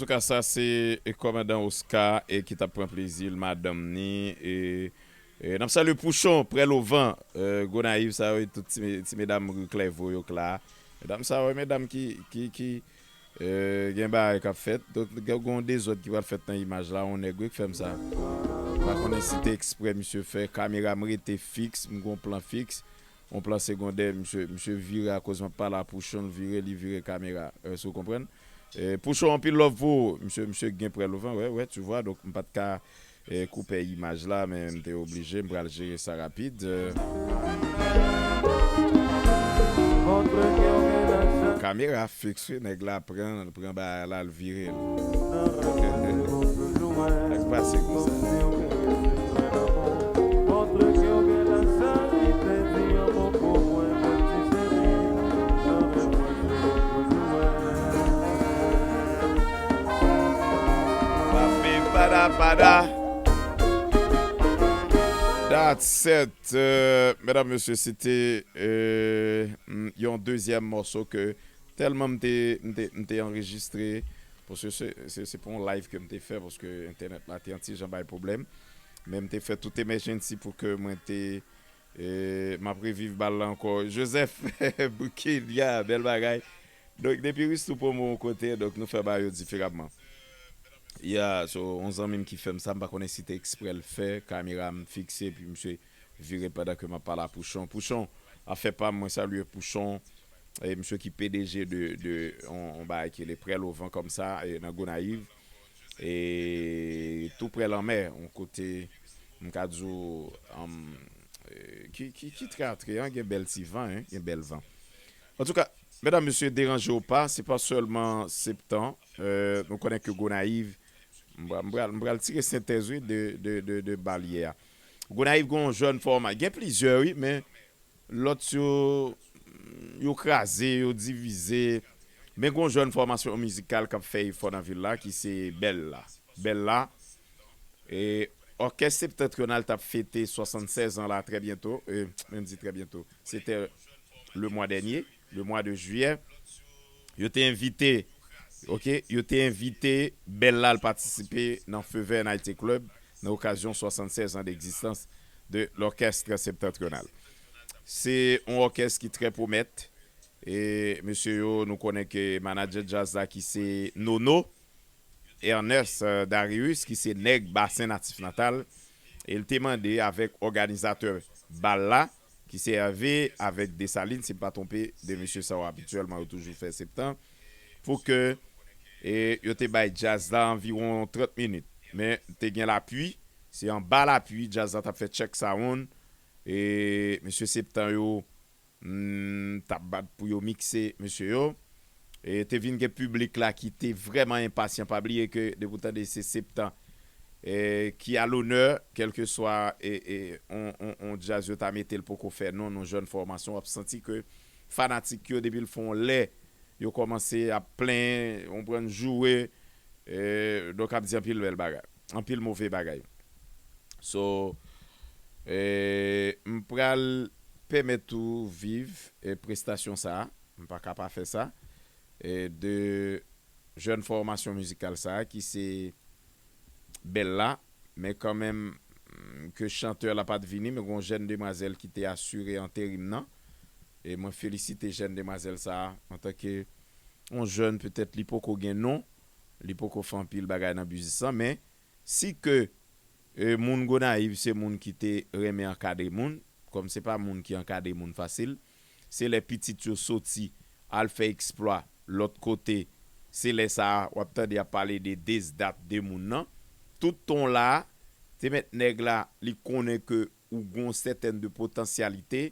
Antouka, sa se kòmandan Oscar e ki t ap pran plezi l madanm ni. E, e n ap salye Pouchon, Prèlovan, e, Gonayiv, sa yo, tout ti, ti medam ri Klèvo yo k la. Medam sa yo, medam ki, ki, ki e, gen bagay k ap fèt. Donk, gen yon dezòd ki pral fèt nan imaj la. Yon nèg, wi, k fè m sa. M pa konnen si te eksprè misye fè. Kamera m rete fiks, m gon plan fiks. Yon plan segondè, misye, misye vire akoz m ap pale a Pouchon, l vire, li vire kamera. E, si w konprann. E, Pouchon, anpil love pou ou. Misye, misye gen Prèlovan, wè, wè, tu vois. Donk, m pa t ka e, koupe imaj la, men m te oblije, m pral jere sa rapid. E, kamera fiks, wi, nèg la pran, pran bagay la, l vire l. Sa k pase konsa? Papi pada pada. That's it. Euh, medam, mesye, se te, euh, mm, yon dezyèm mòso ke tèlman m te, m te, m te anrejistre, paske se, se, se pa yon live ke m te fè, paske entènèt la te yon ti jan bay pwoblèm. Men m te fè tout emergency pou ke mwen te, euh, m ap reviv bal la ankò. Joseph Bouquet, ya, bèl bagay. Donk, depi Ristou pran mwen yon kote, donk nou fè bagay yo diferaman. Ya, so, yon zanmi m ki fè m sa, m pa konnen si te eksprè l fè, kamera m fikse, epi misye vire pandan ke m ap pale a Pouchon. Pouchon, afè pa m, mwen salye Pouchon, e misye ki P D G de, de, on, on bagay ki rele Prèlovan kòmsa, e nan Gonayiv, e tou prè lanmè, on kote, m ka di w, um, e, ki, ki, ki trè atre, an, gen bèl ti van, en, gen bèl van. Antouka, medam, mesye, deranje w pa, se pa sèlman Septan. Euh, nou konnen ke Gonayiv, m pral, m pral, m pral tire sentèz, wi, de, de, de, de bal yè a. Gonayiv gen yon jèn fòma. Gen plizyè, wi, men lòt yo, yo kraze, yo divize. Men gen yon jèn fòmasyon mizikal k ap fè efò nan vil la, ki se Bèl la. Bèl la. E òkès Septantriyonal t ap fete swasannsèz an la trè byento. E, menm di trè byento. Se te le mwa dènye, le mwa de jiyè. Yo te envite, oke, yo te envite Bèl la al patisipe nan Feu Vert Night Club nan okazyon swasannsèz an degzistans de l'Orchestre Septentrional. Se yon òkès ki trè pwomèt. E mesye yo, nou konnen ke manadjè djaz la ki se Nono, Ernest, euh, Darius, ki se nèg Basen Natif Natal, e l te mande avèk òganizatè bal la, ki se Hervé avèk Desalin, si m pa twonpe, de mesye sa yo abityèlman yo toujou fè Septan, pou ke, e, yo te bay djaz la anviwon trant minit. Men te gen lapli, se anba lapli, djaz la t ap fè check sound, e mesye Septan yo, mm, t ap bat pou yo mikse mesye yo. E te vin gen piblik la ki te vrèman enpasyan. Pa bliye ke depi w tande se Septan, e, ki a lonè, kèlkeswa, e, e, on, on, on djaz yo ta mete l poko fè non, non jèn fòmasyon, w ap santi ke fanatik yo, depi l fè on lè, yo kòmanse ap plenyen, konprann, joure, e, donk ap di anpil bèl bagay, anpil move bagay. So, e, m pral pèmèt ou viv, e, prestasyon sa a. M pa ka pa fè sa. E, de jèn fòmasyon mizikal sa a, ki se Bèl la, men kanmenm, mm, ke chantè la pa t vini, men gon jèn demwazèl ki te asire enterim nan. E mwen felisite jèn demwazèl sa a, antanke yon jèn, petèt li poko gen non, li poko fè anpil bagay nan biznis lan, men si ke, e, moun Gonayiv se moun ki te renmen ankadre moun, kòm se pa moun ki ankadre moun fasil, se lè pitit yo soti al fè eksplwa lòt kote, se lè sa a w ap tande y ap pale de dezdat de moun nan. Tout ton la, te mèt nèg la, li konnen ke ou gon sètèn de potansyalite,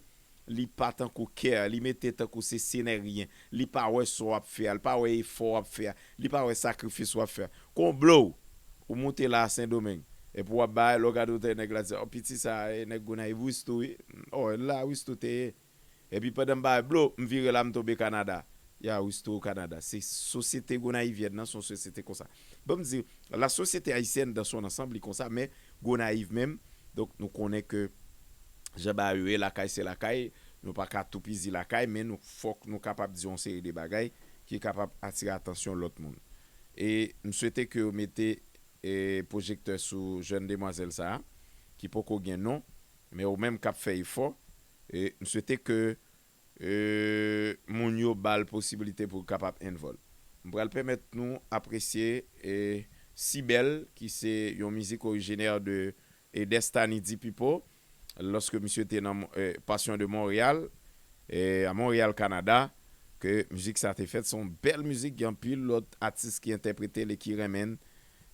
li pa tankou kè, li mete tankou se senèryen, li pa wè sa w ap fè a, li pa wè efò w ap fè a, li pa wè sakrifis w ap fè a. Kon blow, ou moute la a Sendomeng, epi w ap bay, lè w gade w tande nèg la di, "Ò, piti sa, e, nèg Gonayiv, Ristou, wi. Ò, la, Ristou te ye." Epi pandan m bay blow, m vire la, m tonbe Kanada. Ya, Ristou Kanada. Se sosyete gonayivyèn nan, se yon sosyete konsa. Bon, m di, la société haïtienne dans son ensemble, li konsa, men Gonayiv menm, donk, nou konnen ke jan bagay yo ye, lakay se lakay, nou pa ka toupizi lakay, men nou, fòk nou kapab di yon seri de bagay ki kapab atire atansyon lòt moun. e m swete ke yo mete, e, pwojektè sou jèn demwazèl sa a, ki poko gen non, men ou menm k ap fè efò, e m swete ke, e, moun yo ba l posibilite pou l kapab envòl. M pral pèmèt nou apresye, e, Sibèl, ki se yon mizik orijinè de e Destany Dipipo, lòske misye te nan, e, Passion de Montréal, e, a Montréal, Kanada, ke mizik sa te fèt. Se yon bèl mizik, gen anpil lòt atis ki entèprete l e ki renmen l.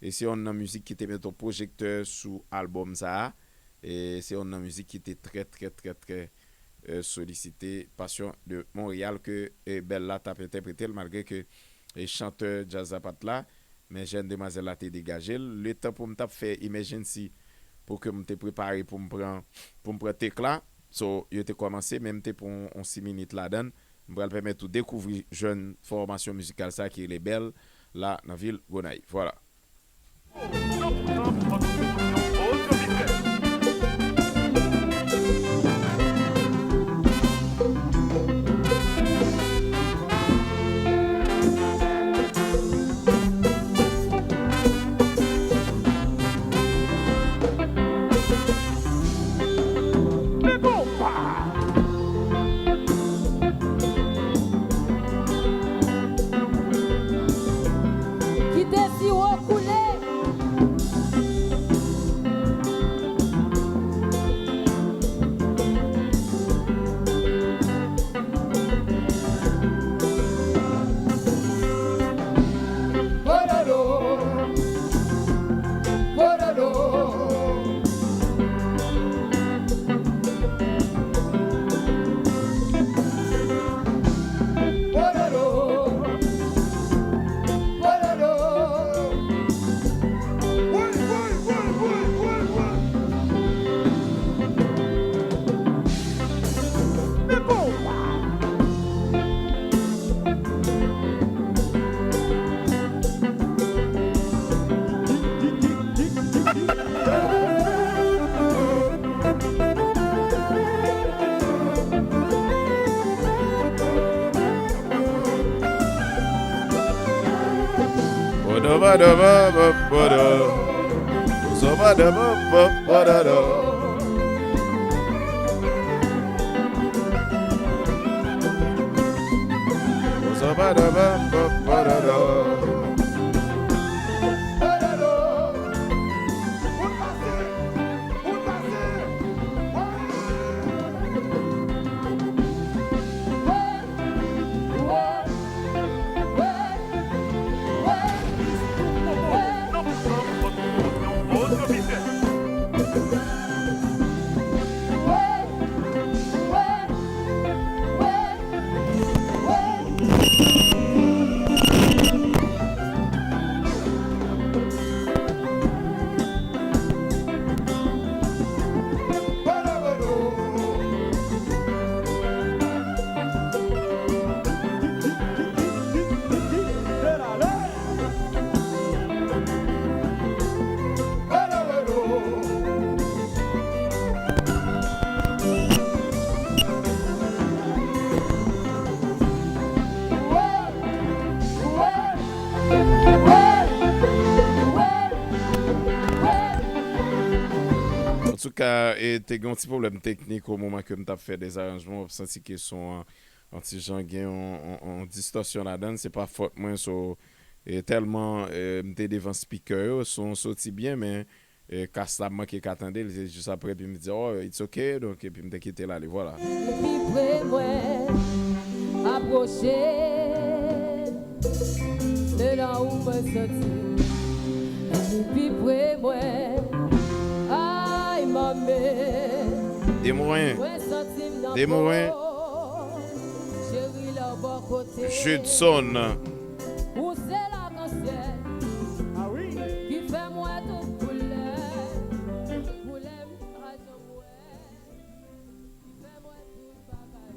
E se yonn nan mizik ki te mete yon pwojektè sou albòm sa a. E se yonn nan mizik ki te trè, trè, trè, trè, e, solisite. Passion de Montréal ke, e, Bèl la t ap entèprete l, malgre ke e chantè djaz la pa t la, men jèn demwazèl la te degaje l. Letan pou m t ap fè emergency pou ke m te prepare pou m pran, pou m pran take la. So, yo te kòmanse, men m te pran yon, yon sis minit ladan l. M pral pèmèt ou dekouvri jèn fòmasyon mizikal sa ki rele Bèl la nan vil Gonayiv. Vwala. Kite siwo koule. Antouka, e, te gen yon ti pwoblèm teknik o moman ke m t ap fè dèzaranjman, w ap santi ke son an, yon ti jan gen yon, yon, yon distòsyon ladan l, se pa fòt mwen, so, e, tèlman, e, m te devan spikè yo, son soti byen, men, e, kas la m manke ka tande l, se jis apre, epi m di, "Oh, it's ok," donk, epi m te kite l ale, vwala. Pi pre mwen, apwoche, se la ou mwen santi. Vini pi pre mwen, ay, manmi. Demouren. Mwen santi m nan Demouren. Po. Cheri, lè w bò kote. Judson. Ou se lakansyèl. Ah wi. Ki fè m wè tout koulè. Koulè m pa janm wè. Ki fè m wè tout bagay.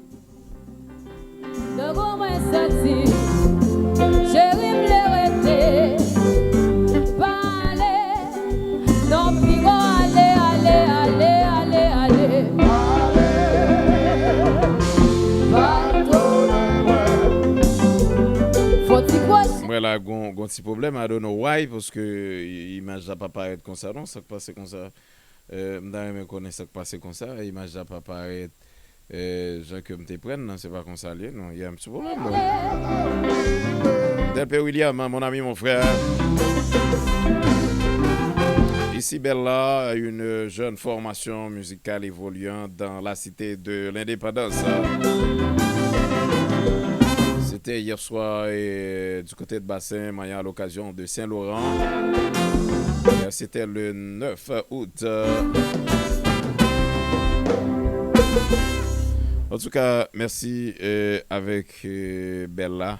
Tankou mwen santi, cheri m vle rete. Pa ale, non, piga ale, ale, ale, ale, ale. Pa tounen mwen. Fò M wè la gon, gon ti pwoblèm, I don't know why, paske i- imaj la pa parèt konsa non, sa k pase konsa. Euh, m ta renmen konnen sa k pase konsa, imaj la pa parèt euh, jan ke m te pran nan, se pa konsa l ye non, il y a un petit problème bon. Delpé William, hein, mon ami, mon frère. Ici Bella, une jeune formation musicale évoluant dans la cité de l'indépendance. C'était hier soir et du côté de Bassin Mayan à l'occasion de Saint-Laurent. Et c'était le neuf août. Antouka, mèsi euh, avèk euh, Bella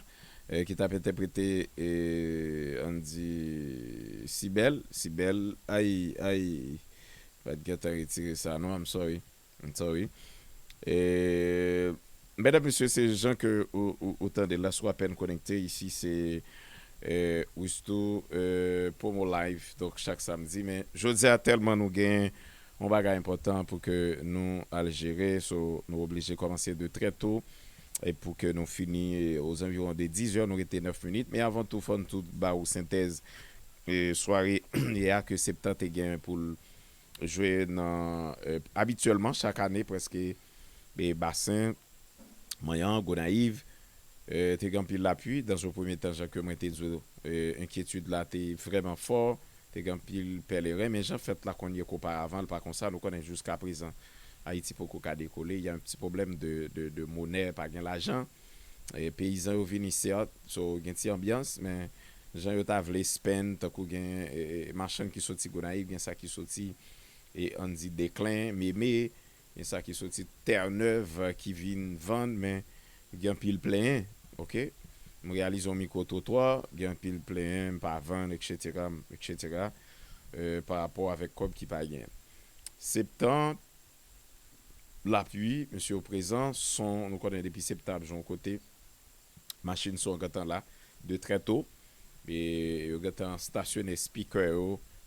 euh, ki t ap entèprete euh, Andy Sibel. Sibel, ay, ay. Mwen t gentan retire sa non, I'm sorry. I'm sorry. E, medam, mesye, se jan ke ou, ou, ou tande la, si w apèn konekte, isi se eh, Wistou eh, Promo Live, donk chak samdi. Men jodi a tèlman nou gen yon bagay enpòtan pou ke nou al jere, so nou oblije kòmanse de trè to e pou ke nou fini eh, aux environs de dix heures, nou rete nèf minit. Men avan tou, fò n tou ba ou sentèz eh, sware yè a ke Septan te gen pou l jwe nan eh, abityèlman chak ane prèske eh, Basen, Manyan, Gonayiv, eh, te gen anpil lapli. Dans un premier temps, jan ke mwen te di w, eh, enkyetid la te vrèman fò, te gen anpil pèleren, men jan fèt la konn ye koparavan, l pa konsa, nou konnen jiska prezan Ayiti poko ka dekole, y a un petit problème de, de, de monnaie, pa gen lajan. E peyizan yo vini sèt, so gen ti anbyans, men jan yo ta vle spend, tankou gen eh, machann ki soti Gonayiv, gen sa ki soti e ann di Deklen, Meme, gen sa ki soti Terre Neuve ki vin vann, men gen anpil plenyen, oke? M reyalize yon mikwo twotwa, gen anpil plenyen, m pa vann, etsetera, etsetera, eh, pa rapò avèk kòb ki pa genyen. Septan, lapli, mesye yo prezan, son, nou konnen depi Septan ap jwe yon kote, machin son gentan la, de trè to, e yo gentan stasyone speaker yo,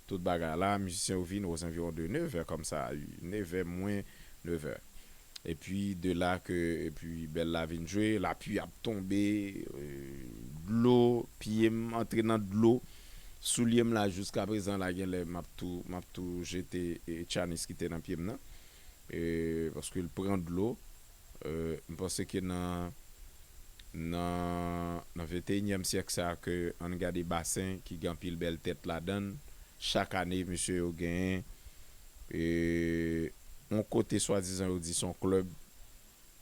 tout bagay la, mizisyen yo vin aux environs de neuf heures kòmsa, neuf heures moins neuf heures. Epi de la ke, epi Bella vin jwe, lapli ap tonbe, eh, dlo, pye m antre nan dlo, soulye m la jiska prezan la genlè m ap tou, m ap tou jete eh, chanis ki te nan pye m nan. Eh, paske l pran dlo. Eh, m panse ke nan nan nan venteyinyèm syèk sa ke ann gade Basen ki gen anpil bèl tèt ladan l, chak ane mesye yo genyen eh, yon kote swadizan yo di se yon klèb,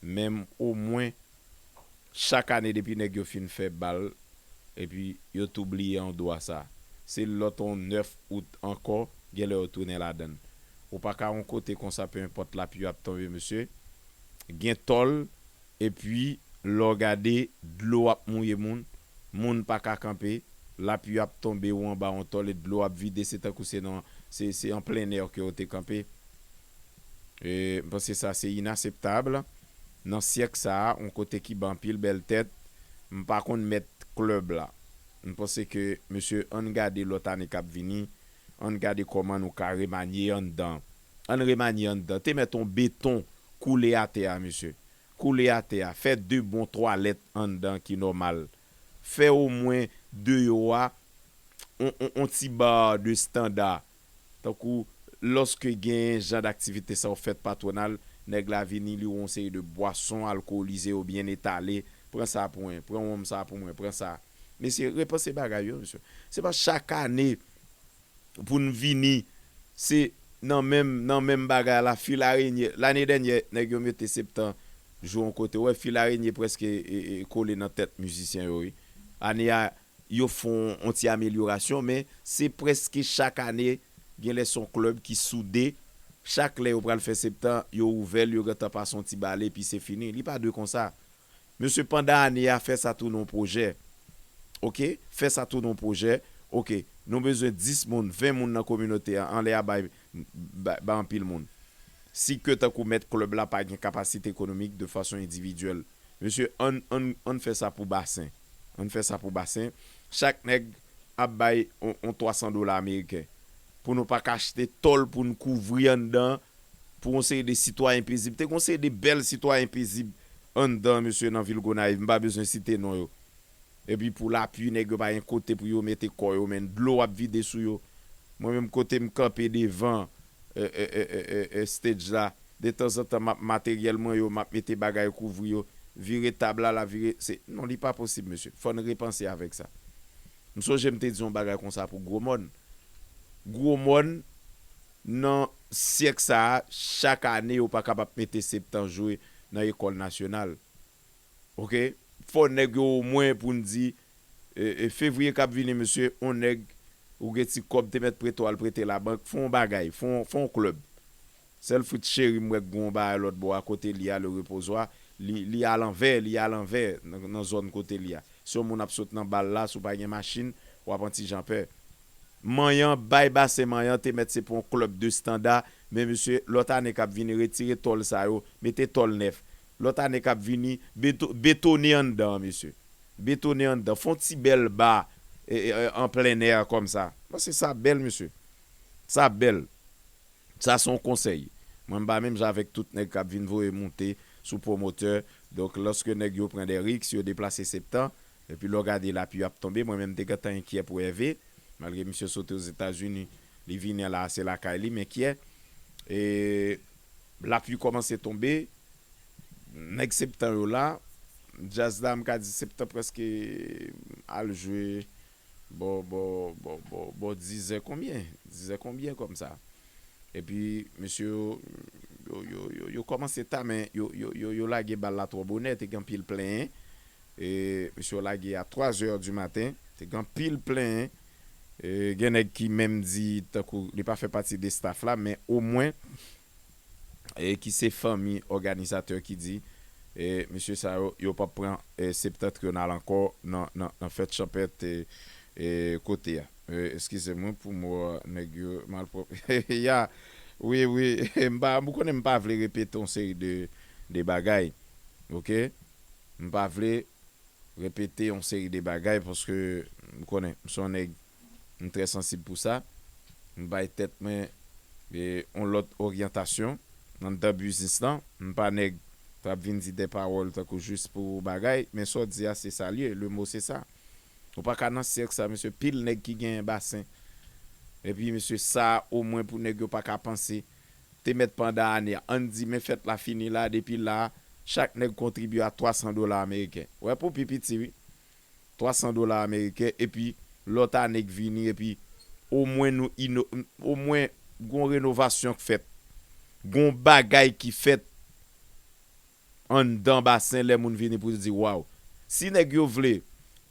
menm omwen chak ane depi nèg yo fin fè bal epi yo tou bliye yon dwa sa. Se lòt yon nèf out ankò, genlè yo tounen ladan l. Ou pa ka yon kote konsa, pe enpòt lapli ap tonbe mesye, gen tòl, epi lè w gade dlo ap mouye moun, moun pa ka kanpe, lapli ap tonbe ou anba yon tòl e dlo ap vide, se tankou se nan, se, se an plen nè ke yo te kanpe. E, m panse sa se inaseptab. Nan syèk sa a, yon kote ki ban anpil bèl tèt, m pa konn mèt klèb la. M panse ke, mesye, ann gade lòt ane k ap vini, ann gade kòman nou ka remanye anndan. Ann remanye anndan. Te mèt yon beton koule atè a, mesye. Koule atè a. Fè de bon twalèt anndan ki nòmal. Fè omwen deyò a, on, on, on ti ba de standa. Tankou, lòske gen jan daktivite sa yo fèt patwonal, nèg la vini, li yon seri de bwason alkolize yo byen etale, pran sa pou mwen, pran wonm sa pou mwen, pran sa. Mesye, repanse bagay yo, mesye. Se pa chak ane pou n vini, se nan menm, nan menm bagay la, fil arenye. Lane dènyè, nèg yo mete Septan jwe yon kote. Ou wè, fil arenye prèske e, e, kole nan tèt mizisyen yo, wi. Ane a, yo fè yon ti amelyorasyon, men se prèske chak ane, genlè se yon klèb ki soude. Chak lè yo pral fè Septan, yo ouvè l, yo gentan pase yon ti bale, epi se fini. Li pa dwe konsa. Mesye, pandan ane a, fè sa tounen yon pwojè. Oke? Fè sa tounen yon pwojè. Oke, nou bezwen dis moun, ven moun nan kominote a, anlè a bay, bay, bay anpil moun. Si ke tankou mèt klèb la pa gen kapasite ekonomik de fason endividyèl, mesye, ann, ann, ann fè sa pou Basen. Ann fè sa pou Basen. Chak nèg ap bay on, on twa san dola ameriken. Pou nou pa ka achte tòl pou n kouvri anndan, pou yon seri de sitwayen pezib. Te gen yon seri de bèl sitwayen pezib anndan, mesye, nan vil Gonayiv. M pa bezwen site non yo. Epi pou lapli, nèg yo pa gen kote pou yo mete kò yo, men dlo ap vide sou yo. Mwen menm kote m kanpe devan e, e, e, e, e, e, stage la, detanzantan m ap materyèl mwen yo, m ap mete bagay kouvri yo, vire tab la, la vire, se, non, li pa posib, mesye. Fò n repanse avèk sa. M sonje m te di yon bagay konsa pou Gwo Mòn. Gwo Mòn, nan syèk sa a, chak ane, yo pa kapab mete Septan jwe nan ekòl nasyonal. Oke? Fò nèg yo omwen pou n di, e, e, fevriye k ap vini, mesye, on nèg, ou gen ti kòb, te mèt prete w al prete labank, fè on bagay, fè on, fè on klèb. Sèl Fritz Chéry m wè k gen on bagay lòt bò a kote li a, le repozwa, li, li alanvè, li alanvè nan, nan zòn kote li a. Si yon moun ap sot nan bal la, si w pa gen machin, w ap an ti jan pè. Manyan, bay Basen Manyan te mèt se pou yon klèb de standa, men mesye, lòt ane k ap vini, retire tòl sa yo, mete tòl nèf. Lòt ane k ap vini, beto, betone anndan an, mesye. Betone anndan. Fè on ti bèl ba e, e, e, an plen è kòmsa. Paske sa bèl, mesye. Sa bèl. Sa se yon konsèy. Mwen, m pa menm jan avèk tout nèg k ap vin voye moute sou pwomotè. Donk, lòske nèg yo pran de risk, yo deplase Septan, epi lè w gade lapli ap tonbe, mwen menm, m te gentan enkyè pou Ève, malgre misye soti Ozetazini, li vini la, se lakay li, m enkyè. E lapli kòmanse tonbe, nèg Septan yo la, djaz la, m ka di Septan prèske al jwe bò, bò, bò, bò, bò dizè konbyen? Dizè konbyen kòmsa? Epi, mesye yo, yo, yo, yo, yo kòmanse ta, men yo, yo, yo, yo lage bal la twò bonè, te gen anpil plenyen. E, mesye yo lage a twa zè di maten, te gen anpil plenyen. E, gen nèg ki menm di, tankou, li pa fè pati de staff la, men omwen, e, ki se fanmi òganizatè ki di, e, mesye sa yo, yo p ap pran, e, Septentrional ankò nan, nan, nan fèt chanpèt, e, e, kote a. E, eskize mwen pou mo a, nèg yo malpwòp. Ya, wi, wi, m pa, ou konnen m pa vle repete yon seri de, de bagay, oke? M pa vle repete yon seri de bagay paske m konnen, m se yon nèg, m trè sansib pou sa. M bay tèt mwen, e, yon lòt oryantasyon anndan biznis lan. M pa nèg k ap vin di de pawòl tankou jis pou bagay, men sa w di a, se sa l ye, le mo se sa. Ou pa ka nan syèk sa, mesye, pil nèg ki genyen Basen. Epi, mesye, sa, omwen pou nèg yo pa ka panse, te mèt pandan ane a. Ann di, men fèt la fini la, depi la, chak nèg kontribye a twa san dola ameriken. Wè, pou pi piti, wi. Twa san dola ameriken, epi lòt ane k vini, epi omwen nou ino-, omwen gon renovasyon k fèt. Gon bagay ki fèt anndan Basen lè moun vini pou di, waw. Si nèg yo vle,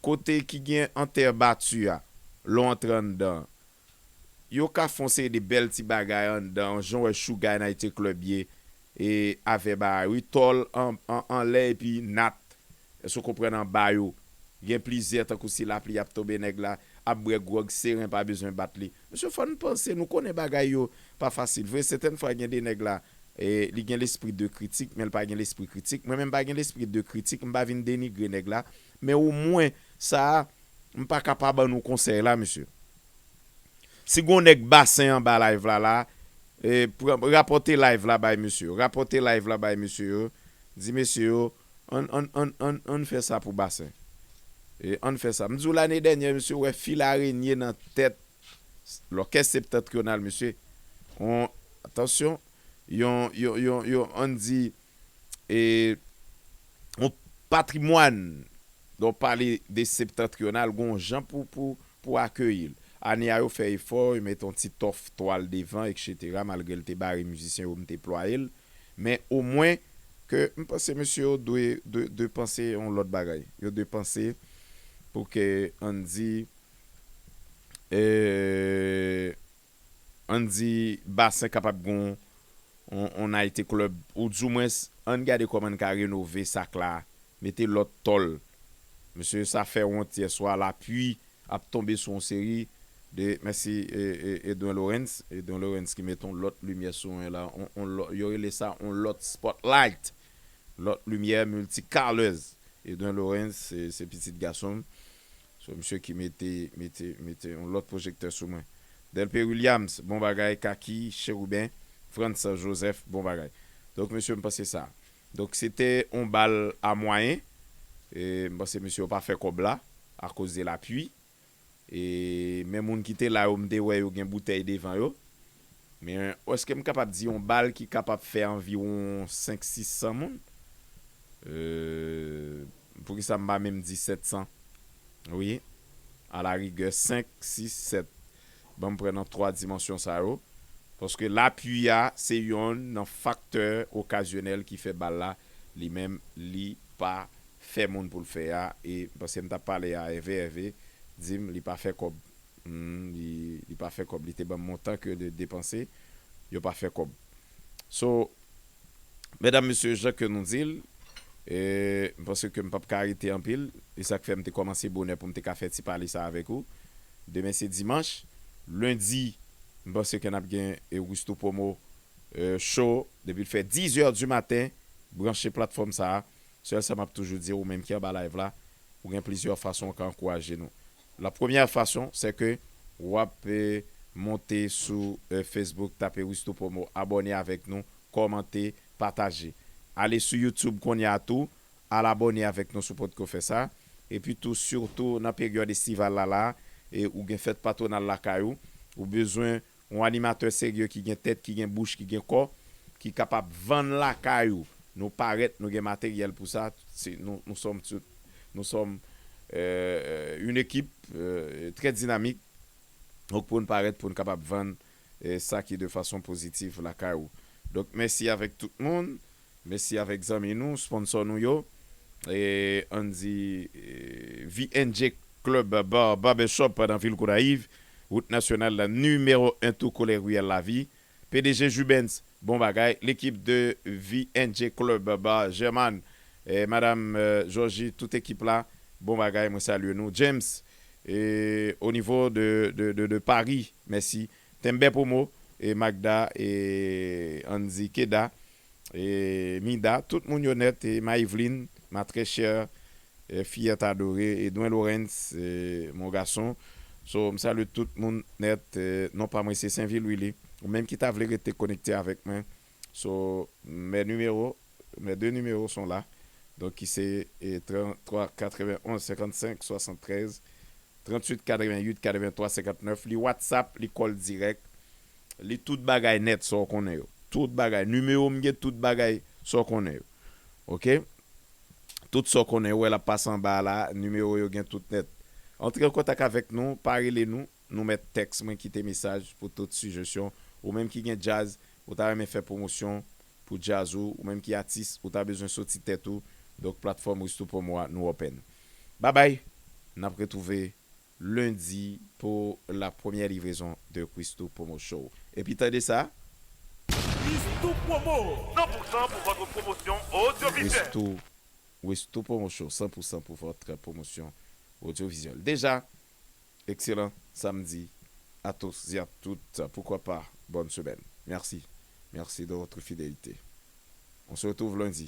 kote ki gen antè bati a, lè w antre anndan, yo ka fè yon seri de bèl ti bagay anndan, jan w wè Sugar Night Club ye, e avè bagay, wi, tòl an, an, anlè epi nat, èske w konprann, anba yo. Gen plizyè, tankou si lapli ap tonbe, nèg la ap bwè gwòg seren, pa bezwen bat li. Mesye, fò n panse, nou konnen bagay yo pa fasil vre. Sètèn fwa, gen de nèg la, e, li gen lespri de kritik, men l pa gen lespri kritik. Mwen menm, m pa gen lespri de kritik, m pa vin denigre nèg la. Men omwen, sa a, m pa ka pa ban nou konsèy la, mesye. Si gon nèg Basen anba live la, la, e, pran, rapòte live la bay mesye yo. Rapòte live la bay mesye yo. Di mesye yo, ann, ann, ann, ann, ann fè sa pou Basen. E, ann fè sa. M di w lane dènyè, mesye, wè fil arenye nan tèt lòkès Septantriyonal, mesye. On, atansyon, yon, yon, yon, yon, ann di, e, yon patrimwàn, lè w pale de Septantriyonal, gon jan pou, pou, pou akeyi l. Ane a, yo fè efò, yo mete yon ti tòf twal devan, etsetera, malgre l te bare mizisyen yo, m te plwaye l. Men omwen, ke m panse mesye yo dwe, dwe, dwe panse yon lòt bagay. Yo dwe panse pou ke, ann di, e, ann di, Basen kapab gon on, on night club, ou dimwens, ann gade kòman n ka renove sak la, mete lòt tòl. Mesye, sa fè wont yèswa, lapli ap tonbe sou yon seri de, mèsi, e, e, Edwin Lawrence, Edwin Lawrence ki mete yon lòt limyè sou mwen la, on, on lò-, yo rele sa yon lòt spotlight, lòt limyè, multicolors. Edwin Lawrence, se, se pitit gason m. So, misye ki mete, mete, mete yon lòt pwojektè sou mwen. Delpe Williams, bon bagay, Kaki, Cherubin, Frantz Joseph, bon bagay. Donk, mesye, m panse sa. Donk, se te yon bal a mwayen. E, m panse mesye yo pa fè kòb la. akoz de lapli. E men moun ki te la yo, m te wè yo gen boutèy devan yo. Men èske m kapab di yon bal ki kapab fè anviwon senk sis san moun? Euh, poukisa m pa menm di sèt san? Wi, alarigè, senk, sis, sèt. Ban m pran nan twa dimansyon sa yo. Paske lapli a, se yonn nan faktè okazyonèl ki fè bal la, li menm, li pa fè moun pou l fè a. E paske m t ap pale a Ève, Ève di m li pa fè kòb. Hmm, li, li pa fè kòb. Li te ban m montan ke de depanse, yo pa fè kòb. So, medam, mesye, jan ke nou di l, e, m panse ke m p ap ka rete anpil. E sa k fè m te kòmanse bonè pou m te ka fè ti pale sa avèk ou. Demen se dimanch. Lendi, m panse ke n ap gen, e, Wisto Promo, e, show. Depi l fè diz è di maten, branche platfòm sa a. Sèl sa m ap toujou di, ou menm ki anba live la, ou gen plizyè fason ou ka ankouraje nou. La premyè fason, se ke w ap, e, monte sou, e, Facebook, tape Wisto Promo, abòne avèk nou, kòmante, pataje. Ale sou YouTube kounye a tou, al abòne avèk nou si w potko fè sa. Epi tou, sitou nan peryòd estival la la, e ou gen fèt patwonal lakay ou, ou bezwen yon animatè serye ki gen tèt, ki gen bouch, ki gen kò, ki kapab vann lakay ou. Nou parèt, nou gen materyèl pou sa. Se, nou, nous sommes, nous sommes, euh, une équipe, euh, très dynamique. Donk, pou n parèt, pou n kapab vann, eh, sa ki de fason pozitiv lakay ou. Donk, mèsi avèk tout moun. Mèsi avèk zanmi nou, sponsò nou yo. E ann di, eh, V N J Club Bar Barbershop nan vil Gonayiv, wout nasyonal la, nimewo en tou koulè riyèl lavi. P D G Jubens, bon bagay. Lekip de V N J Club Bar German, eh, Madam, eh, Georgie, tout ekip la, bon bagay, mwen salye nou. James, e o nivo de, de, de, de Paris, mèsi. Tenbè Promo, e Magda, e Andy Keda, e Mida, tout moun yo nèt, e Maïveline, ma très chère, e Fillette adorée, Edouin Lawrence, e mon garçon. So, m salye tout moun nèt, e non pa mwen se Senvil Willy. Ou menm ki ta vle rete konekte avèk mwen. So, mes numéros, mes deux numéros sont là. Donk, ki se, e, tranntrwa katrevenonz senkannsenk swasanntrèz, tranntuit katrevennuit katrevenntwa senkannnèf. Li WhatsApp, li call dirèk. Li tout bagay nèt, sa w konnen yo. Tout bagay. Nimewo m gen, tout bagay, sa w konnen yo. Oke? Tout sa w konnen yo, wè l ap pase anba a la, nimewo yo gen tout nèt. Antre an kontak avèk nou, pa rele nou, nou mèt tèks mwen, kite mesaj pou tout sijesyon. Ou menm ki gen djaz, ou ta renmen fè pwomosyon pou djaz ou, ou menm ki atis, ou ta bezwen soti tèt ou, donk platfòm Wisto Promo a, nou open. Babay, n ap retwouve lendi pou la première livraison de Wisto Promo Show. Epi tande sa. Wisto Promo, cent pour cent pour votre promotion audiovisuelle. Wisto, Wisto Promo Show, cent pour cent pour votre promotion audiovisuelle. Déjà, excellent samedi à tous et à toutes. Pourquoi pas, bonne semaine. Merci. Merci de votre fidélité. On se retrouve lundi.